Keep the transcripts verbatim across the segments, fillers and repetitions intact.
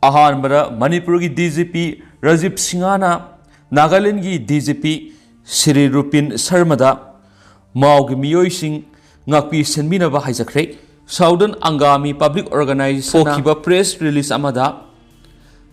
ꯑꯍꯥꯟꯕꯗ ꯃꯅꯤꯄꯨꯔꯒꯤ D G P Rajiv ꯁꯤꯡꯍꯅ ꯅꯥꯒꯥꯂꯦꯟꯒꯤ ꯗꯤ ꯖꯤ ꯄꯤ ꯁ꯭ꯔꯤ ꯔꯨꯄꯤꯟ ꯁꯔꯃꯗ ꯃꯥꯎꯒꯤ ꯃꯤꯑꯣꯏꯁꯤꯡ ꯉꯥꯛꯄꯤ ꯁꯦꯟꯕꯤꯅꯕ ꯍꯥꯏꯖꯈ꯭ꯔꯦ꯫ ꯁꯥꯎꯗꯔꯟ ꯑꯪꯒꯥꯃꯤ ꯄꯕ꯭ꯂꯤꯛ ꯑꯣꯔꯒꯅꯥꯏꯖꯦꯁꯟꯅ ꯊꯣꯛꯈꯤꯕ ꯄ꯭ꯔꯦꯁ ꯔꯤꯂꯤꯖ ꯑꯃꯗ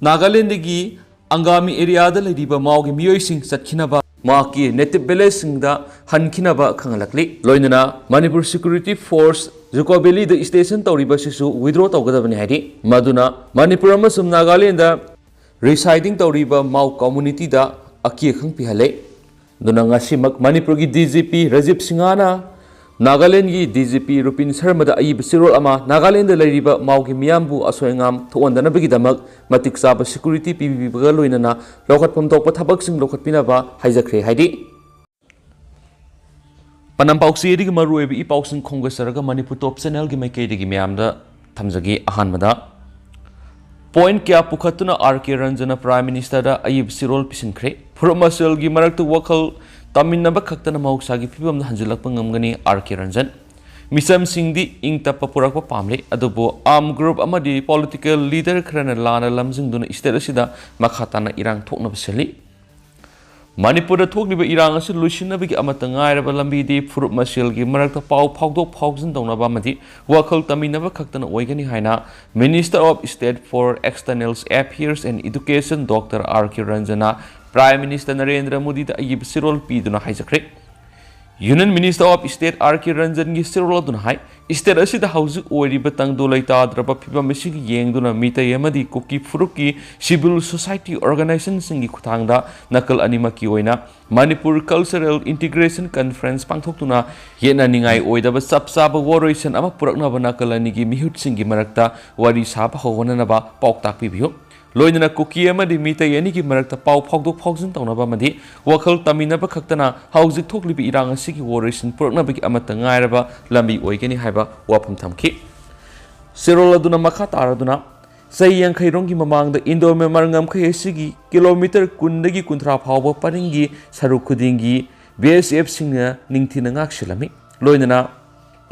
ꯅꯥꯒꯥꯂꯦꯟꯗꯒꯤ ꯑꯪꯒꯥꯃꯤ ꯑꯦꯔꯤꯌꯥꯗ ꯂꯩꯔꯤꯕ ꯃꯥꯎꯒꯤ ꯃꯤꯑꯣꯏꯁꯤꯡ ꯆꯠꯈꯤꯅꯕ, ꯃꯍꯥꯛꯀꯤ ꯅꯦꯇꯤꯚ ꯚꯤꯂꯦꯖꯁꯤꯡꯗ ꯍꯟꯈꯤꯅꯕ ꯈꯪꯍꯜꯂꯛꯂꯤ꯫ ꯂꯣꯏꯅꯅ ꯃꯅꯤꯄꯨꯔ ꯁꯦꯀ꯭ꯌꯨꯔꯤꯇꯤ ꯐꯣꯔꯁ ꯖꯨꯀꯣ ꯚꯦꯂꯤꯗ ꯁ꯭ꯇꯦꯁꯟ ꯇꯧꯔꯤꯕꯁꯤꯁꯨ ꯋꯤꯗ꯭ꯔꯣ ꯇꯧꯒꯗꯕꯅꯤ ꯍꯥꯏꯔꯤ꯫ ꯃꯗꯨꯅ ꯃꯅꯤꯄꯨꯔ ꯑꯃꯁꯨꯡ ꯅꯥꯒꯥꯂꯦꯟꯗ ꯔꯤꯁꯥꯏꯗꯤꯡ ꯇꯧꯔꯤꯕ ꯃꯥꯎ ꯀꯝꯃꯨꯅꯤꯇꯤꯗ ꯑꯀꯤ ꯑꯈꯪ ꯄꯤꯍꯜꯂꯦ꯫ ꯑꯗꯨꯅ ꯉꯁꯤꯃꯛ ꯃꯅꯤꯄꯨꯔꯒꯤ ꯗꯤ ꯖꯤ ꯄꯤ ꯔꯥꯖꯤꯕ ꯁꯤꯡꯍꯅ ꯅꯥꯒꯥꯂꯦꯟꯒꯤ ꯗꯤ ꯖꯤ ꯄꯤ ꯔꯨꯄꯤꯟ ꯁꯔꯃꯗ ꯑꯏꯕ ꯆꯦꯔꯣꯜ ꯑꯃ ꯅꯥꯒꯥꯂꯦꯟꯗ ꯂꯩꯔꯤꯕ ꯃꯥꯎꯒꯤ ꯃꯤꯌꯥꯝꯕꯨ ꯑꯁꯣꯏ ꯑꯉꯥꯝ ꯊꯣꯛꯍꯟꯗꯅꯕꯒꯤꯗꯃꯛ ꯃꯇꯤꯛ ꯆꯥꯕ ꯁꯦꯀ꯭ꯌꯨꯔꯤꯇꯤ ꯄꯤꯕꯤꯕꯒ ꯂꯣꯏꯅꯅ ꯂꯧꯈꯠꯐꯝ ꯊꯣꯛꯄ ꯊꯕꯛꯁꯤꯡ ꯂꯧꯈꯠꯄꯤꯅꯕ ꯍꯥꯏꯖꯈ꯭ꯔꯦ ꯍꯥꯏꯔꯤ꯫ ꯄꯅꯝ ꯄꯥꯎꯆꯦꯗꯒꯤ ꯃꯔꯨꯑꯣꯏꯕ ꯏ ꯄꯥꯎꯁꯤꯡ ꯈꯣꯝꯒꯠꯆꯔꯒ ꯃꯅꯤꯄꯨꯔ ꯇꯣꯞ ꯆꯦꯅꯦꯜꯒꯤ ꯃꯥꯏꯀꯩꯗꯒꯤ ꯃꯌꯥꯝꯗ ꯊꯝꯖꯒꯦ꯫ ꯑꯍꯥꯟꯕꯗ ꯄꯣꯏꯟꯠ ꯀꯌꯥ ꯄꯨꯈꯠꯇꯨꯅ ꯑꯥꯔ ꯀꯦ ꯔꯟꯖꯟꯅ ꯄ꯭ꯔꯥꯏꯝ ꯃꯤꯅꯤꯁꯇꯔꯗ ꯑꯏꯕ ꯆꯦꯔꯣꯜ ꯄꯤꯁꯤꯟꯈ꯭ꯔꯦ꯫ ꯐꯨꯔꯨꯞ ꯃꯁꯦꯜꯒꯤ ꯃꯔꯛꯇ ꯋꯥꯈꯜ ꯇꯥꯃꯤꯟꯅꯕ ꯈꯛꯇꯅ ꯃꯍꯧꯁꯥꯒꯤ ꯐꯤꯕꯝꯗ ꯍꯟꯖꯤꯜꯂꯛꯄ ꯉꯝꯒꯅꯤ, ꯑꯥꯔ ꯀꯦ ꯔꯟꯖꯟ꯫ ꯃꯤꯆꯝꯁꯤꯡꯗꯤ ꯏꯪ ꯇꯞꯄ ꯄꯨꯔꯛꯄ ꯄꯥꯝꯂꯤ, ꯑꯗꯨꯕꯨ ꯑꯥꯔꯝ ꯒ꯭ꯔꯨꯞ ꯑꯃꯗꯤ ꯄꯣꯂꯤꯇꯤꯀꯦꯜ ꯂꯤꯗꯔ ꯈꯔꯅ ꯂꯥꯟꯅ ꯂꯝꯖꯤꯡꯗꯨꯅ ꯁ꯭ꯇꯦꯠ ꯑꯁꯤꯗ ꯃꯈꯥ ꯇꯥꯅ ꯏꯔꯥꯡ ꯊꯣꯛꯅꯕ ꯁꯤꯜꯂꯤ꯫ ꯃꯅꯤꯄꯨꯔꯗ ꯊꯣꯛꯂꯤꯕ ꯏꯔꯥꯡ ꯑꯁꯤ ꯂꯣꯏꯁꯤꯟꯅꯕꯒꯤ ꯑꯃꯠꯇ ꯉꯥꯏꯔꯕ ꯂꯝꯕꯤꯗꯤ ꯐꯨꯔꯨꯞ ꯃꯁꯦꯜꯒꯤ ꯃꯔꯛꯇ ꯄꯥꯎ ꯐꯥꯎꯗꯣꯛ ꯐꯥꯎꯖꯤꯟ ꯇꯧꯅꯕ ꯑꯃꯗꯤ ꯋꯥꯈꯜ ꯇꯥꯃꯤꯟꯅꯕ ꯈꯛꯇꯅ ꯑꯣꯏꯒꯅꯤ ꯍꯥꯏꯅ Minister of State for External Affairs and Education doctor R K ꯔꯟꯖꯟꯅ ꯄ꯭ꯔꯥꯏꯝ ꯃꯤꯅꯤꯁꯇꯔ ꯅꯔꯦꯟꯗ꯭ꯔ ꯃꯣꯗꯤꯗ ꯑꯏꯕ ꯆꯦꯔꯣꯜ ꯄꯤꯗꯨꯅ ꯍꯥꯏꯖꯈ꯭ꯔꯦ꯫ Union minister of state R K ꯔꯟꯖꯟꯒꯤ ꯆꯦꯔꯣꯜ ꯑꯗꯨꯅ ꯍꯥꯏ, ꯁ꯭ꯇꯦꯠ ꯑꯁꯤꯗ ꯍꯧꯖꯤꯛ ꯑꯣꯏꯔꯤꯕ ꯇꯪꯗꯨ ꯂꯩꯇꯥꯗ꯭ꯔꯕ ꯐꯤꯕꯝ ꯑꯁꯤꯒꯤ ꯌꯦꯡꯗꯨꯅ ꯃꯤꯇꯩ ꯑꯃꯗꯤ ꯀꯨꯀꯤ ꯐꯨꯔꯨꯞꯀꯤ ꯁꯤꯚꯤꯜ ꯁꯣꯁꯥꯏꯇꯤ ꯑꯣꯔꯒꯅꯥꯏꯖꯦꯁꯟꯁꯤꯡꯒꯤ ꯈꯨꯠꯊꯥꯡꯗ ꯅꯥꯀꯜ ꯑꯅꯤꯃꯛꯀꯤ ꯑꯣꯏꯅ ꯃꯅꯤꯄꯨꯔ ꯀꯜꯆꯔꯦꯜ ꯏꯟꯇꯤꯒ꯭ꯔꯦꯁꯟ ꯀꯟꯐꯔꯦꯟꯁ ꯄꯥꯡꯊꯣꯛꯇꯨꯅ ꯌꯦꯠꯅꯅꯤꯡꯉꯥꯏ ꯑꯣꯏꯗꯕ ꯆꯞ ꯆꯥꯕ ꯋꯥꯔꯣꯏꯁꯤꯟ ꯑꯃ ꯄꯨꯔꯛꯅꯕ ꯅꯥꯀꯜ ꯑꯅꯤꯒꯤ ꯃꯤꯍꯨꯠꯁꯤꯡꯒꯤ ꯃꯔꯛꯇ ꯋꯥꯔꯤ ꯁꯥꯕ ꯍꯧꯍꯟꯅꯅꯕ ꯄꯥꯎꯇꯥꯛ ꯄꯤꯕꯤꯌꯨ꯫ ꯂꯣꯏꯅꯅ ꯀꯨꯀꯤ ꯑꯃꯗꯤ ꯃꯤꯇꯩ ꯑꯅꯤꯒꯤ ꯃꯔꯛꯇ ꯄꯥꯎ ꯐꯥꯎꯗꯣꯛ ꯐꯥꯎꯖꯤꯟ ꯇꯧꯅꯕ ꯑꯃꯗꯤ ꯋꯥꯈꯜ ꯇꯥꯃꯤꯟꯅꯕ ꯈꯛꯇꯅ ꯍꯧꯖꯤꯛ ꯊꯣꯛꯂꯤꯕ ꯏꯔꯥꯡ ꯑꯁꯤꯒꯤ ꯋꯥꯔꯣꯏꯁꯤꯟ ꯄꯨꯔꯛꯅꯕꯒꯤ ꯑꯃꯠꯇ ꯉꯥꯏꯔꯕ ꯂꯝꯕꯤ ꯑꯣꯏꯒꯅꯤ ꯍꯥꯏꯕ ꯋꯥꯐꯝ ꯊꯝꯈꯤ꯫ ꯆꯦꯔꯣꯜ ꯑꯗꯨꯅ ꯃꯈꯥ ꯇꯥꯔꯗꯨꯅ, ꯆꯍꯤ ꯌꯥꯡꯈꯩ ꯔꯣꯝꯒꯤ ꯃꯃꯥꯡꯗ ꯏꯟꯗꯣ ꯃ꯭ꯌꯥꯟꯃꯥꯔ ꯉꯝꯈꯩ ꯑꯁꯤꯒꯤ ꯀꯤꯂꯣꯃꯤꯇꯔ ꯀꯨꯟꯗꯒꯤ ꯀꯨꯟꯊ꯭ꯔꯥ ꯐꯥꯎꯕ ꯄꯔꯤꯡꯒꯤ ꯁꯔꯨꯛ ꯈꯨꯗꯤꯡꯒꯤ ꯕꯤ ꯑꯦꯁ ꯑꯦꯐꯁꯤꯡꯅ ꯅꯤꯡꯊꯤꯅ ꯉꯥꯛꯁꯦꯜꯂꯝꯃꯤ꯫ ꯂꯣꯏꯅꯅ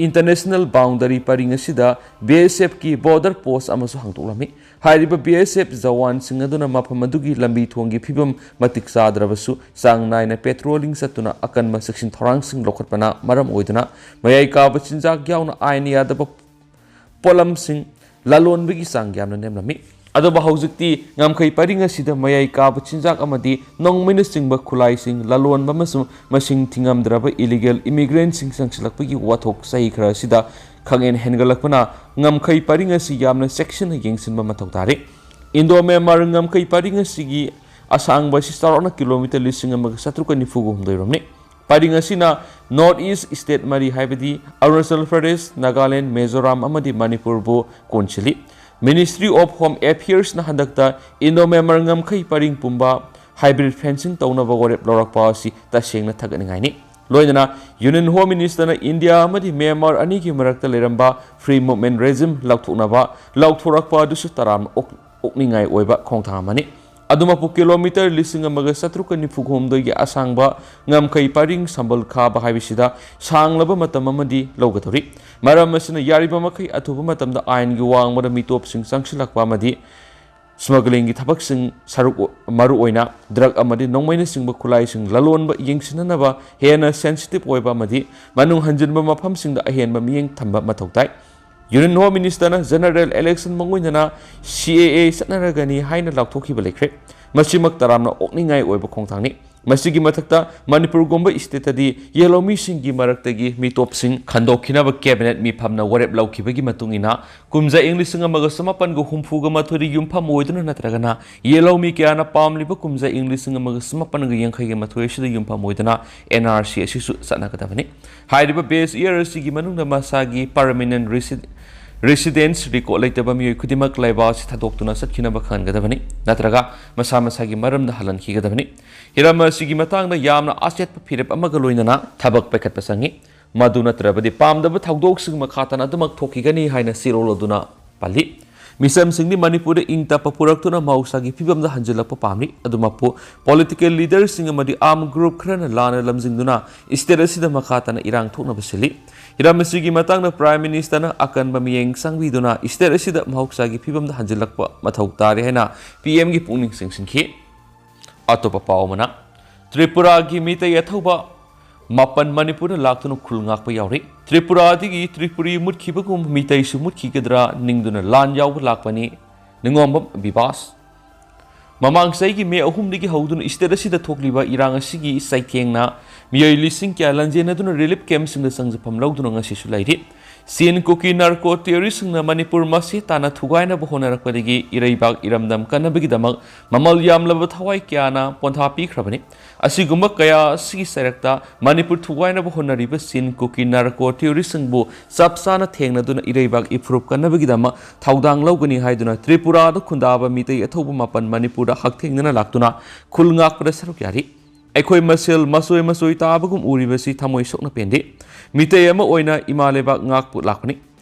international boundary ꯄꯔꯤꯡ ꯑꯁꯤꯗ B S F ꯀꯤ border post ꯑꯃꯁꯨ ꯍꯥꯡꯗꯣꯛꯂꯝꯃꯤ꯫ ꯍꯥꯏꯔꯤꯕ B S F ꯖꯋꯥꯟꯁꯤꯡ ꯑꯗꯨꯅ ꯃꯐꯝ ꯑꯗꯨꯒꯤ ꯂꯝꯕꯤ ꯊꯣꯡꯒꯤ ꯐꯤꯕꯝ ꯃꯇꯤꯛ ꯆꯥꯗ꯭ꯔꯕꯁꯨ ꯆꯥꯡ ꯅꯥꯏꯅ patrolling ꯆꯠꯇꯨꯅ ꯑꯀꯟꯕ ꯆꯦꯛꯁꯤꯟ ꯊꯧꯔꯥꯡꯁꯤꯡ ꯂꯧꯈꯠꯄꯅ ꯃꯔꯝ ꯑꯣꯏꯗꯨꯅ ꯃꯌꯥꯏ ꯀꯥꯕ ꯆꯤꯟꯖꯥꯛ ꯌꯥꯎꯅ ꯑꯥꯏꯟ ꯌꯥꯗꯕ ꯄꯣꯠꯂꯝꯁꯤꯡ ꯂꯂꯣꯟꯕꯒꯤ ꯆꯥꯡ ꯌꯥꯝꯅ ꯅꯦꯝꯂꯝꯃꯤ꯫ ꯑꯗꯨꯕꯨ ꯍꯧꯖꯤꯛꯇꯤ ꯉꯝꯈꯩ ꯄꯔꯤꯡ ꯑꯁꯤꯗ ꯃꯌꯥꯏ ꯀꯥꯕ ꯆꯤꯟꯖꯥꯛ ꯑꯃꯗꯤ ꯅꯣꯡꯃꯩꯅꯁꯤꯡꯕ ꯈꯨꯠꯂꯥꯏꯁꯤꯡ ꯂꯂꯣꯟꯕ ꯑꯃꯁꯨꯡ ꯃꯁꯤꯡ ꯊꯤꯉꯝꯗ꯭ꯔꯕ illegal immigrantꯁꯤꯡ ꯆꯪꯁꯤꯜꯂꯛꯄꯒꯤ ꯋꯥꯊꯣꯛ ꯆꯍꯤ ꯈꯔ ꯑꯁꯤꯗ ꯈꯪꯍꯦꯟ ꯍꯦꯟꯒꯠꯂꯛꯄꯅ ꯉꯝꯈꯩ ꯄꯔꯤꯡ ꯑꯁꯤ ꯌꯥꯝꯅ ꯆꯦꯛꯁꯤꯟꯅ ꯌꯦꯡꯁꯤꯟꯕ ꯃꯊꯧ ꯇꯥꯔꯤ꯫ Indo-Myanmar ꯉꯝꯈꯩ ꯄꯔꯤꯡ ꯑꯁꯤꯒꯤ ꯑꯁꯥꯡꯕ ꯑꯁꯤ ꯆꯥꯎꯔꯥꯛꯅ kilometre ꯂꯤꯁꯤꯡ ꯑꯃꯒ ꯆꯥꯇ꯭ꯔꯨꯛꯀ ꯅꯤꯐꯨꯒ ꯍꯨꯝꯗꯣꯏ ꯔꯣꯝꯅꯤ꯫ ꯄꯔꯤꯡ ꯑꯁꯤꯅ North East state ꯃꯔꯤ, ꯍꯥꯏꯕꯗꯤ ꯑꯔꯨꯅꯥꯆꯜ ꯄ꯭ꯔꯗꯦꯁ, ꯅꯥꯒꯥꯂꯦꯟ, ꯃꯤꯖꯣꯔꯥꯝ ꯑꯃꯗꯤ ꯃꯅꯤꯄꯨꯔꯕꯨ ꯀꯣꯟꯁꯤꯜꯂꯤ꯫ Ministry of Home Affairsꯅ ꯍꯟꯗꯛꯇ Indo-Myanmar ꯉꯝꯈꯩ ꯄꯔꯤꯡ ꯄꯨꯝꯕ hybrid fencing ꯇꯧꯅꯕ ꯋꯥꯔꯦꯞ ꯂꯧꯔꯛꯄ ꯑꯁꯤ ꯇꯁꯦꯡꯅ ꯊꯥꯒꯠꯅꯤꯡꯉꯥꯏꯅꯤ꯫ ꯂꯣꯏꯅꯅ Union Home Ministerꯅ ꯏꯟꯗꯤꯌꯥ ꯑꯃꯗꯤ ꯃ꯭ꯌꯥꯟꯃꯥꯔ ꯑꯅꯤꯒꯤ ꯃꯔꯛꯇ ꯂꯩꯔꯝꯕ free movement regime ꯂꯧꯊꯣꯛꯅꯕ ꯂꯥꯎꯊꯣꯔꯛꯄ ꯑꯗꯨꯁꯨ ꯇꯔꯥꯝꯅ ꯑꯣꯛ-, ꯑꯣꯛꯅꯤꯡꯉꯥꯏ ꯑꯣꯏꯕ ꯈꯣꯡꯊꯥꯡ ꯑꯃꯅꯤ꯫ ꯑꯗꯨꯃꯛꯄꯨ, kilometre ꯂꯤꯁꯤꯡ ꯑꯃꯒ ꯆꯥꯇ꯭ꯔꯨꯛꯀ ꯅꯤꯐꯨ ꯍꯨꯝꯗꯣꯏꯒꯤ ꯑꯁꯥꯡꯕ ꯉꯝꯈꯩ ꯄꯔꯤꯡ ꯁꯝꯕꯜ ꯈꯥꯕ ꯍꯥꯏꯕꯁꯤꯗ ꯁꯥꯡꯂꯕ ꯃꯇꯝ ꯑꯃꯗꯤ ꯂꯧꯒꯗꯧꯔꯤ꯫ ꯃꯔꯝ ꯑꯁꯤꯅ, ꯌꯥꯔꯤꯕ ꯃꯈꯩ ꯑꯊꯨꯕ ꯃꯇꯝꯗ ꯑꯥꯏꯟꯒꯤ ꯋꯥꯡꯃꯗ ꯃꯤꯇꯣꯞꯁꯤꯡ ꯆꯪꯁꯤꯜꯂꯛꯄ ꯑꯃꯗꯤ smuggling ꯒꯤ ꯊꯕꯛꯁꯤꯡ, ꯁꯔꯨꯛ, ꯃꯔꯨꯑꯣꯏꯅ drug ꯑꯃꯗꯤ ꯅꯣꯡꯃꯩꯅꯆꯤꯡꯕ ꯈꯨꯠꯂꯥꯏꯁꯤꯡ ꯂꯂꯣꯟꯕ ꯌꯦꯡꯁꯤꯟꯅꯅꯕ ꯍꯦꯟꯅ sensitive ꯑꯣꯏꯕ ꯑꯃꯗꯤ ꯃꯅꯨꯡ ꯍꯟꯖꯤꯟꯕ ꯃꯐꯝꯁꯤꯡꯗ ꯑꯍꯦꯟꯕ ꯃꯤꯠꯌꯦꯡ ꯊꯝꯕ ꯃꯊꯧ ꯇꯥꯏ꯫ Union Home Ministerꯅ general election ꯃꯥꯡꯑꯣꯏꯅꯅ C A A ꯆꯠꯅꯔꯒꯅꯤ ꯍꯥꯏꯅ ꯂꯥꯎꯊꯣꯛꯈꯤꯕ ꯂꯩꯈ꯭ꯔꯦ꯫ ꯃꯁꯤꯃꯛ ꯇꯔꯥꯝꯅ ꯑꯣꯛꯅꯤꯡꯉꯥꯏ ꯑꯣꯏꯕ ꯈꯣꯡꯊꯥꯡꯅꯤ꯫ ꯃꯁꯤꯒꯤ ꯃꯊꯛꯇ, ꯃꯅꯤꯄꯨꯔꯒꯨꯝꯕ stateꯇꯗꯤ ꯌꯦꯜꯍꯧꯃꯤꯁꯤꯡꯒꯤ ꯃꯔꯛꯇꯒꯤ ꯃꯤꯇꯣꯞꯁꯤꯡ ꯈꯟꯗꯣꯛꯈꯤꯅꯕ cabinet ꯃꯤꯐꯝꯅ ꯋꯥꯔꯦꯞ ꯂꯧꯈꯤꯕꯒꯤ ꯃꯇꯨꯡ ꯏꯟꯅ, ꯀꯨꯝꯖꯥ ꯏꯪ ꯂꯤꯁꯤꯡ ꯑꯃꯒ ꯆꯃꯥꯄꯟꯒ ꯍꯨꯝꯐꯨꯒ ꯃꯥꯊꯣꯏꯗ ꯌꯨꯝꯐꯝ ꯑꯣꯏꯗꯨꯅ ꯅꯠꯇ꯭ꯔꯒꯅ ꯌꯦꯜꯍꯧꯃꯤ ꯀꯌꯥꯅ ꯄꯥꯝꯂꯤꯕ ꯀꯨꯝꯖꯥ ꯏꯪ ꯂꯤꯁꯤꯡ ꯑꯃꯒ ꯆꯃꯥꯄꯟꯒ ꯌꯥꯡꯈꯩꯒ ꯃꯥꯊꯣꯏ ꯑꯁꯤꯗ ꯌꯨꯝꯐꯝ ꯑꯣꯏꯗꯨꯅ N R C ꯑꯁꯤꯁꯨ ꯆꯠꯅꯒꯗꯕꯅꯤ꯫ ꯍꯥꯏꯔꯤꯕ base year ꯑꯁꯤꯒꯤ ꯃꯅꯨꯡꯗ ꯃꯁꯥꯒꯤ permanent resi-, residence record ꯂꯩꯇꯕ ꯃꯤꯑꯣꯏ ꯈꯨꯗꯤꯡꯃꯛ ꯂꯩꯕꯥꯛ ꯑꯁꯤ ꯊꯥꯗꯣꯛꯇꯨꯅ ꯆꯠꯈꯤꯅꯕ ꯈꯪꯍꯟꯒꯗꯕꯅꯤ, ꯅꯠꯇ꯭ꯔꯒ ꯃꯁꯥ ꯃꯁꯥꯒꯤ ꯃꯔꯝꯗ ꯍꯜꯍꯟꯈꯤꯒꯗꯕꯅꯤ꯫ ꯍꯤꯔꯝ ꯑꯁꯤꯒꯤ ꯃꯇꯥꯡꯗ ꯌꯥꯝꯅ ꯑꯆꯦꯠꯄ ꯐꯤꯔꯦꯞ ꯑꯃꯒ ꯂꯣꯏꯅꯅ ꯊꯕꯛ ꯄꯥꯏꯈꯠꯄ ꯆꯪꯏ꯫ ꯃꯗꯨ ꯅꯠꯇ꯭ꯔꯕꯗꯤ ꯄꯥꯝꯗꯕ ꯊꯧꯗꯣꯛꯁꯤꯡ ꯃꯈꯥ ꯇꯥꯅ ꯑꯗꯨꯃꯛ ꯊꯣꯛꯈꯤꯒꯅꯤ ꯍꯥꯏꯅ ꯆꯦꯔꯣꯜ ꯑꯗꯨꯅ ꯄꯜꯂꯤ꯫ ꯃꯤꯆꯝꯁꯤꯡꯗꯤ ꯃꯅꯤꯄꯨꯔꯗ ꯏꯪ ꯇꯞꯄ ꯄꯨꯔꯛꯇꯨꯅ ꯃꯍꯧꯁꯥꯒꯤ ꯐꯤꯕꯝꯗ ꯍꯟꯖꯤꯜꯂꯛꯄ ꯄꯥꯝꯂꯤ꯫ ꯑꯗꯨꯃꯛꯄꯨ political leaderꯁꯤꯡ ꯑꯃꯗꯤ armed group ꯈꯔꯅ ꯂꯥꯟꯅ ꯂꯝꯖꯤꯡꯗꯨꯅ state ꯑꯁꯤꯗ ꯃꯈꯥ ꯇꯥꯅ ꯏꯔꯥꯡ ꯊꯣꯛꯅꯕ ꯁꯤꯜꯂꯤ꯫ ꯍꯤꯔꯝ ꯑꯁꯤꯒꯤ ꯃꯇꯥꯡꯗ Prime Ministerꯅ ꯑꯀꯟꯕ ꯃꯤꯠꯌꯦꯡ ꯆꯪꯕꯤꯗꯨꯅ state ꯑꯁꯤꯗ ꯃꯍꯧꯁꯥꯒꯤ ꯐꯤꯕꯝꯗ ꯍꯟꯖꯤꯜꯂꯛꯄ ꯃꯊꯧ ꯇꯥꯔꯦ ꯍꯥꯏꯅ PMꯒꯤ ꯄꯨꯛꯅꯤꯡ ꯆꯤꯡꯁꯤꯟꯈꯤ꯫ ꯑꯇꯣꯞꯄ ꯄꯥꯎ ꯑꯃꯅ, ꯇ꯭ꯔꯤꯄꯨꯔꯥꯒꯤ ꯃꯤꯇꯩ ꯑꯊꯧꯕ ꯃꯥꯄꯟ ꯃꯅꯤꯄꯨꯔꯗ ꯂꯥꯛꯇꯨꯅ ꯈꯨꯜ ꯉꯥꯛꯄ ꯌꯥꯎꯔꯤ꯫ ꯇ꯭ꯔꯤꯄꯨꯔꯥꯗꯒꯤ ꯇ꯭ꯔꯤꯄꯨꯔꯤ ꯃꯨꯠꯈꯤꯕꯒꯨꯝ ꯃꯤꯇꯩꯁꯨ ꯃꯨꯠꯈꯤꯒꯗ꯭ꯔꯥ ꯅꯤꯡꯗꯨꯅ ꯂꯥꯟ ꯌꯥꯎꯕ ꯂꯥꯛꯄꯅꯤ꯫ ꯅꯤꯉꯣꯝꯕꯝ ꯕꯤꯕꯥꯁ꯫ ꯃꯃꯥꯡ ꯆꯍꯤꯒꯤ ꯃꯦ ꯑꯍꯨꯝꯗꯒꯤ ꯍꯧꯗꯨꯅ state ꯑꯁꯤꯗ ꯊꯣꯛꯂꯤꯕ ꯏꯔꯥꯡ ꯑꯁꯤꯒꯤ ꯆꯩꯊꯦꯡꯅ ꯃꯤꯑꯣꯏ ꯂꯤꯁꯤꯡ ꯀꯌꯥ ꯂꯥꯟꯖꯦꯟꯅꯗꯨꯅ relief campꯁꯤꯡꯗ ꯆꯪꯖꯐꯝ ꯂꯧꯗꯨꯅ ꯉꯁꯤꯁꯨ ꯂꯩꯔꯤ꯫ ꯆꯤꯟ ꯀꯨꯀꯤ narco terroristꯁꯤꯡꯅ ꯃꯅꯤꯄꯨꯔ ꯃꯁꯦ ꯇꯥꯅ ꯊꯨꯒꯥꯏꯅꯕ ꯍꯣꯠꯅꯔꯛꯄꯗꯒꯤ ꯏꯔꯩꯕꯥꯛ ꯏꯔꯝꯗꯝ ꯀꯟꯅꯕꯒꯤꯗꯃꯛ ꯃꯃꯜ ꯌꯥꯝꯂꯕ ꯊꯋꯥꯏ ꯀꯌꯥꯅ ꯄꯣꯟꯊꯥ ꯄꯤꯈ꯭ꯔꯕꯅꯤ꯫ ꯑꯁꯤꯒꯨꯝꯕ ꯀꯌꯥ ꯑꯁꯤꯒꯤ ꯁꯔꯛꯇ ꯃꯅꯤꯄꯨꯔ ꯊꯨꯒꯥꯏꯅꯕ ꯍꯣꯠꯅꯔꯤꯕ ꯆꯤꯟ ꯀꯨꯀꯤ narco terroristꯁꯤꯡꯕꯨ ꯆꯞ ꯆꯥꯅ ꯊꯦꯡꯅꯗꯨꯅ ꯏꯔꯩꯕꯥꯛ ꯏꯐꯨꯔꯨꯞ ꯀꯟꯅꯕꯒꯤꯗꯃꯛ ꯊꯧꯗꯥꯡ ꯂꯧꯒꯅꯤ ꯍꯥꯏꯗꯨꯅ ꯇ꯭ꯔꯤꯄꯨꯔꯥꯗ ꯈꯨꯟꯗꯥꯕ ꯃꯤꯇꯩ ꯑꯊꯧꯕ ꯃꯥꯄꯟ ꯃꯅꯤꯄꯨꯔꯗ ꯍꯛꯊꯦꯡꯅꯅ ꯂꯥꯛꯇꯨꯅ ꯈꯨꯜ ꯉꯥꯛꯄꯗ ꯁꯔꯨꯛ ꯌꯥꯔꯤ꯫ ꯑꯩꯈꯣꯏ ꯃꯁꯦꯜ ꯃꯆꯣꯏ ꯃꯆꯣꯏ ꯇꯥꯕꯒꯨꯝ ꯎꯔꯤꯕꯁꯤ ꯊꯃꯣꯏ ꯁꯣꯛꯅ ꯄꯦꯟꯗꯦ꯫ ꯃꯤꯇꯩ ꯑꯃ ꯑꯣꯏꯅ ꯏꯃꯥ ꯂꯩꯕꯥꯛ ꯉꯥꯛꯄ ꯂꯥꯛꯄꯅꯤ꯫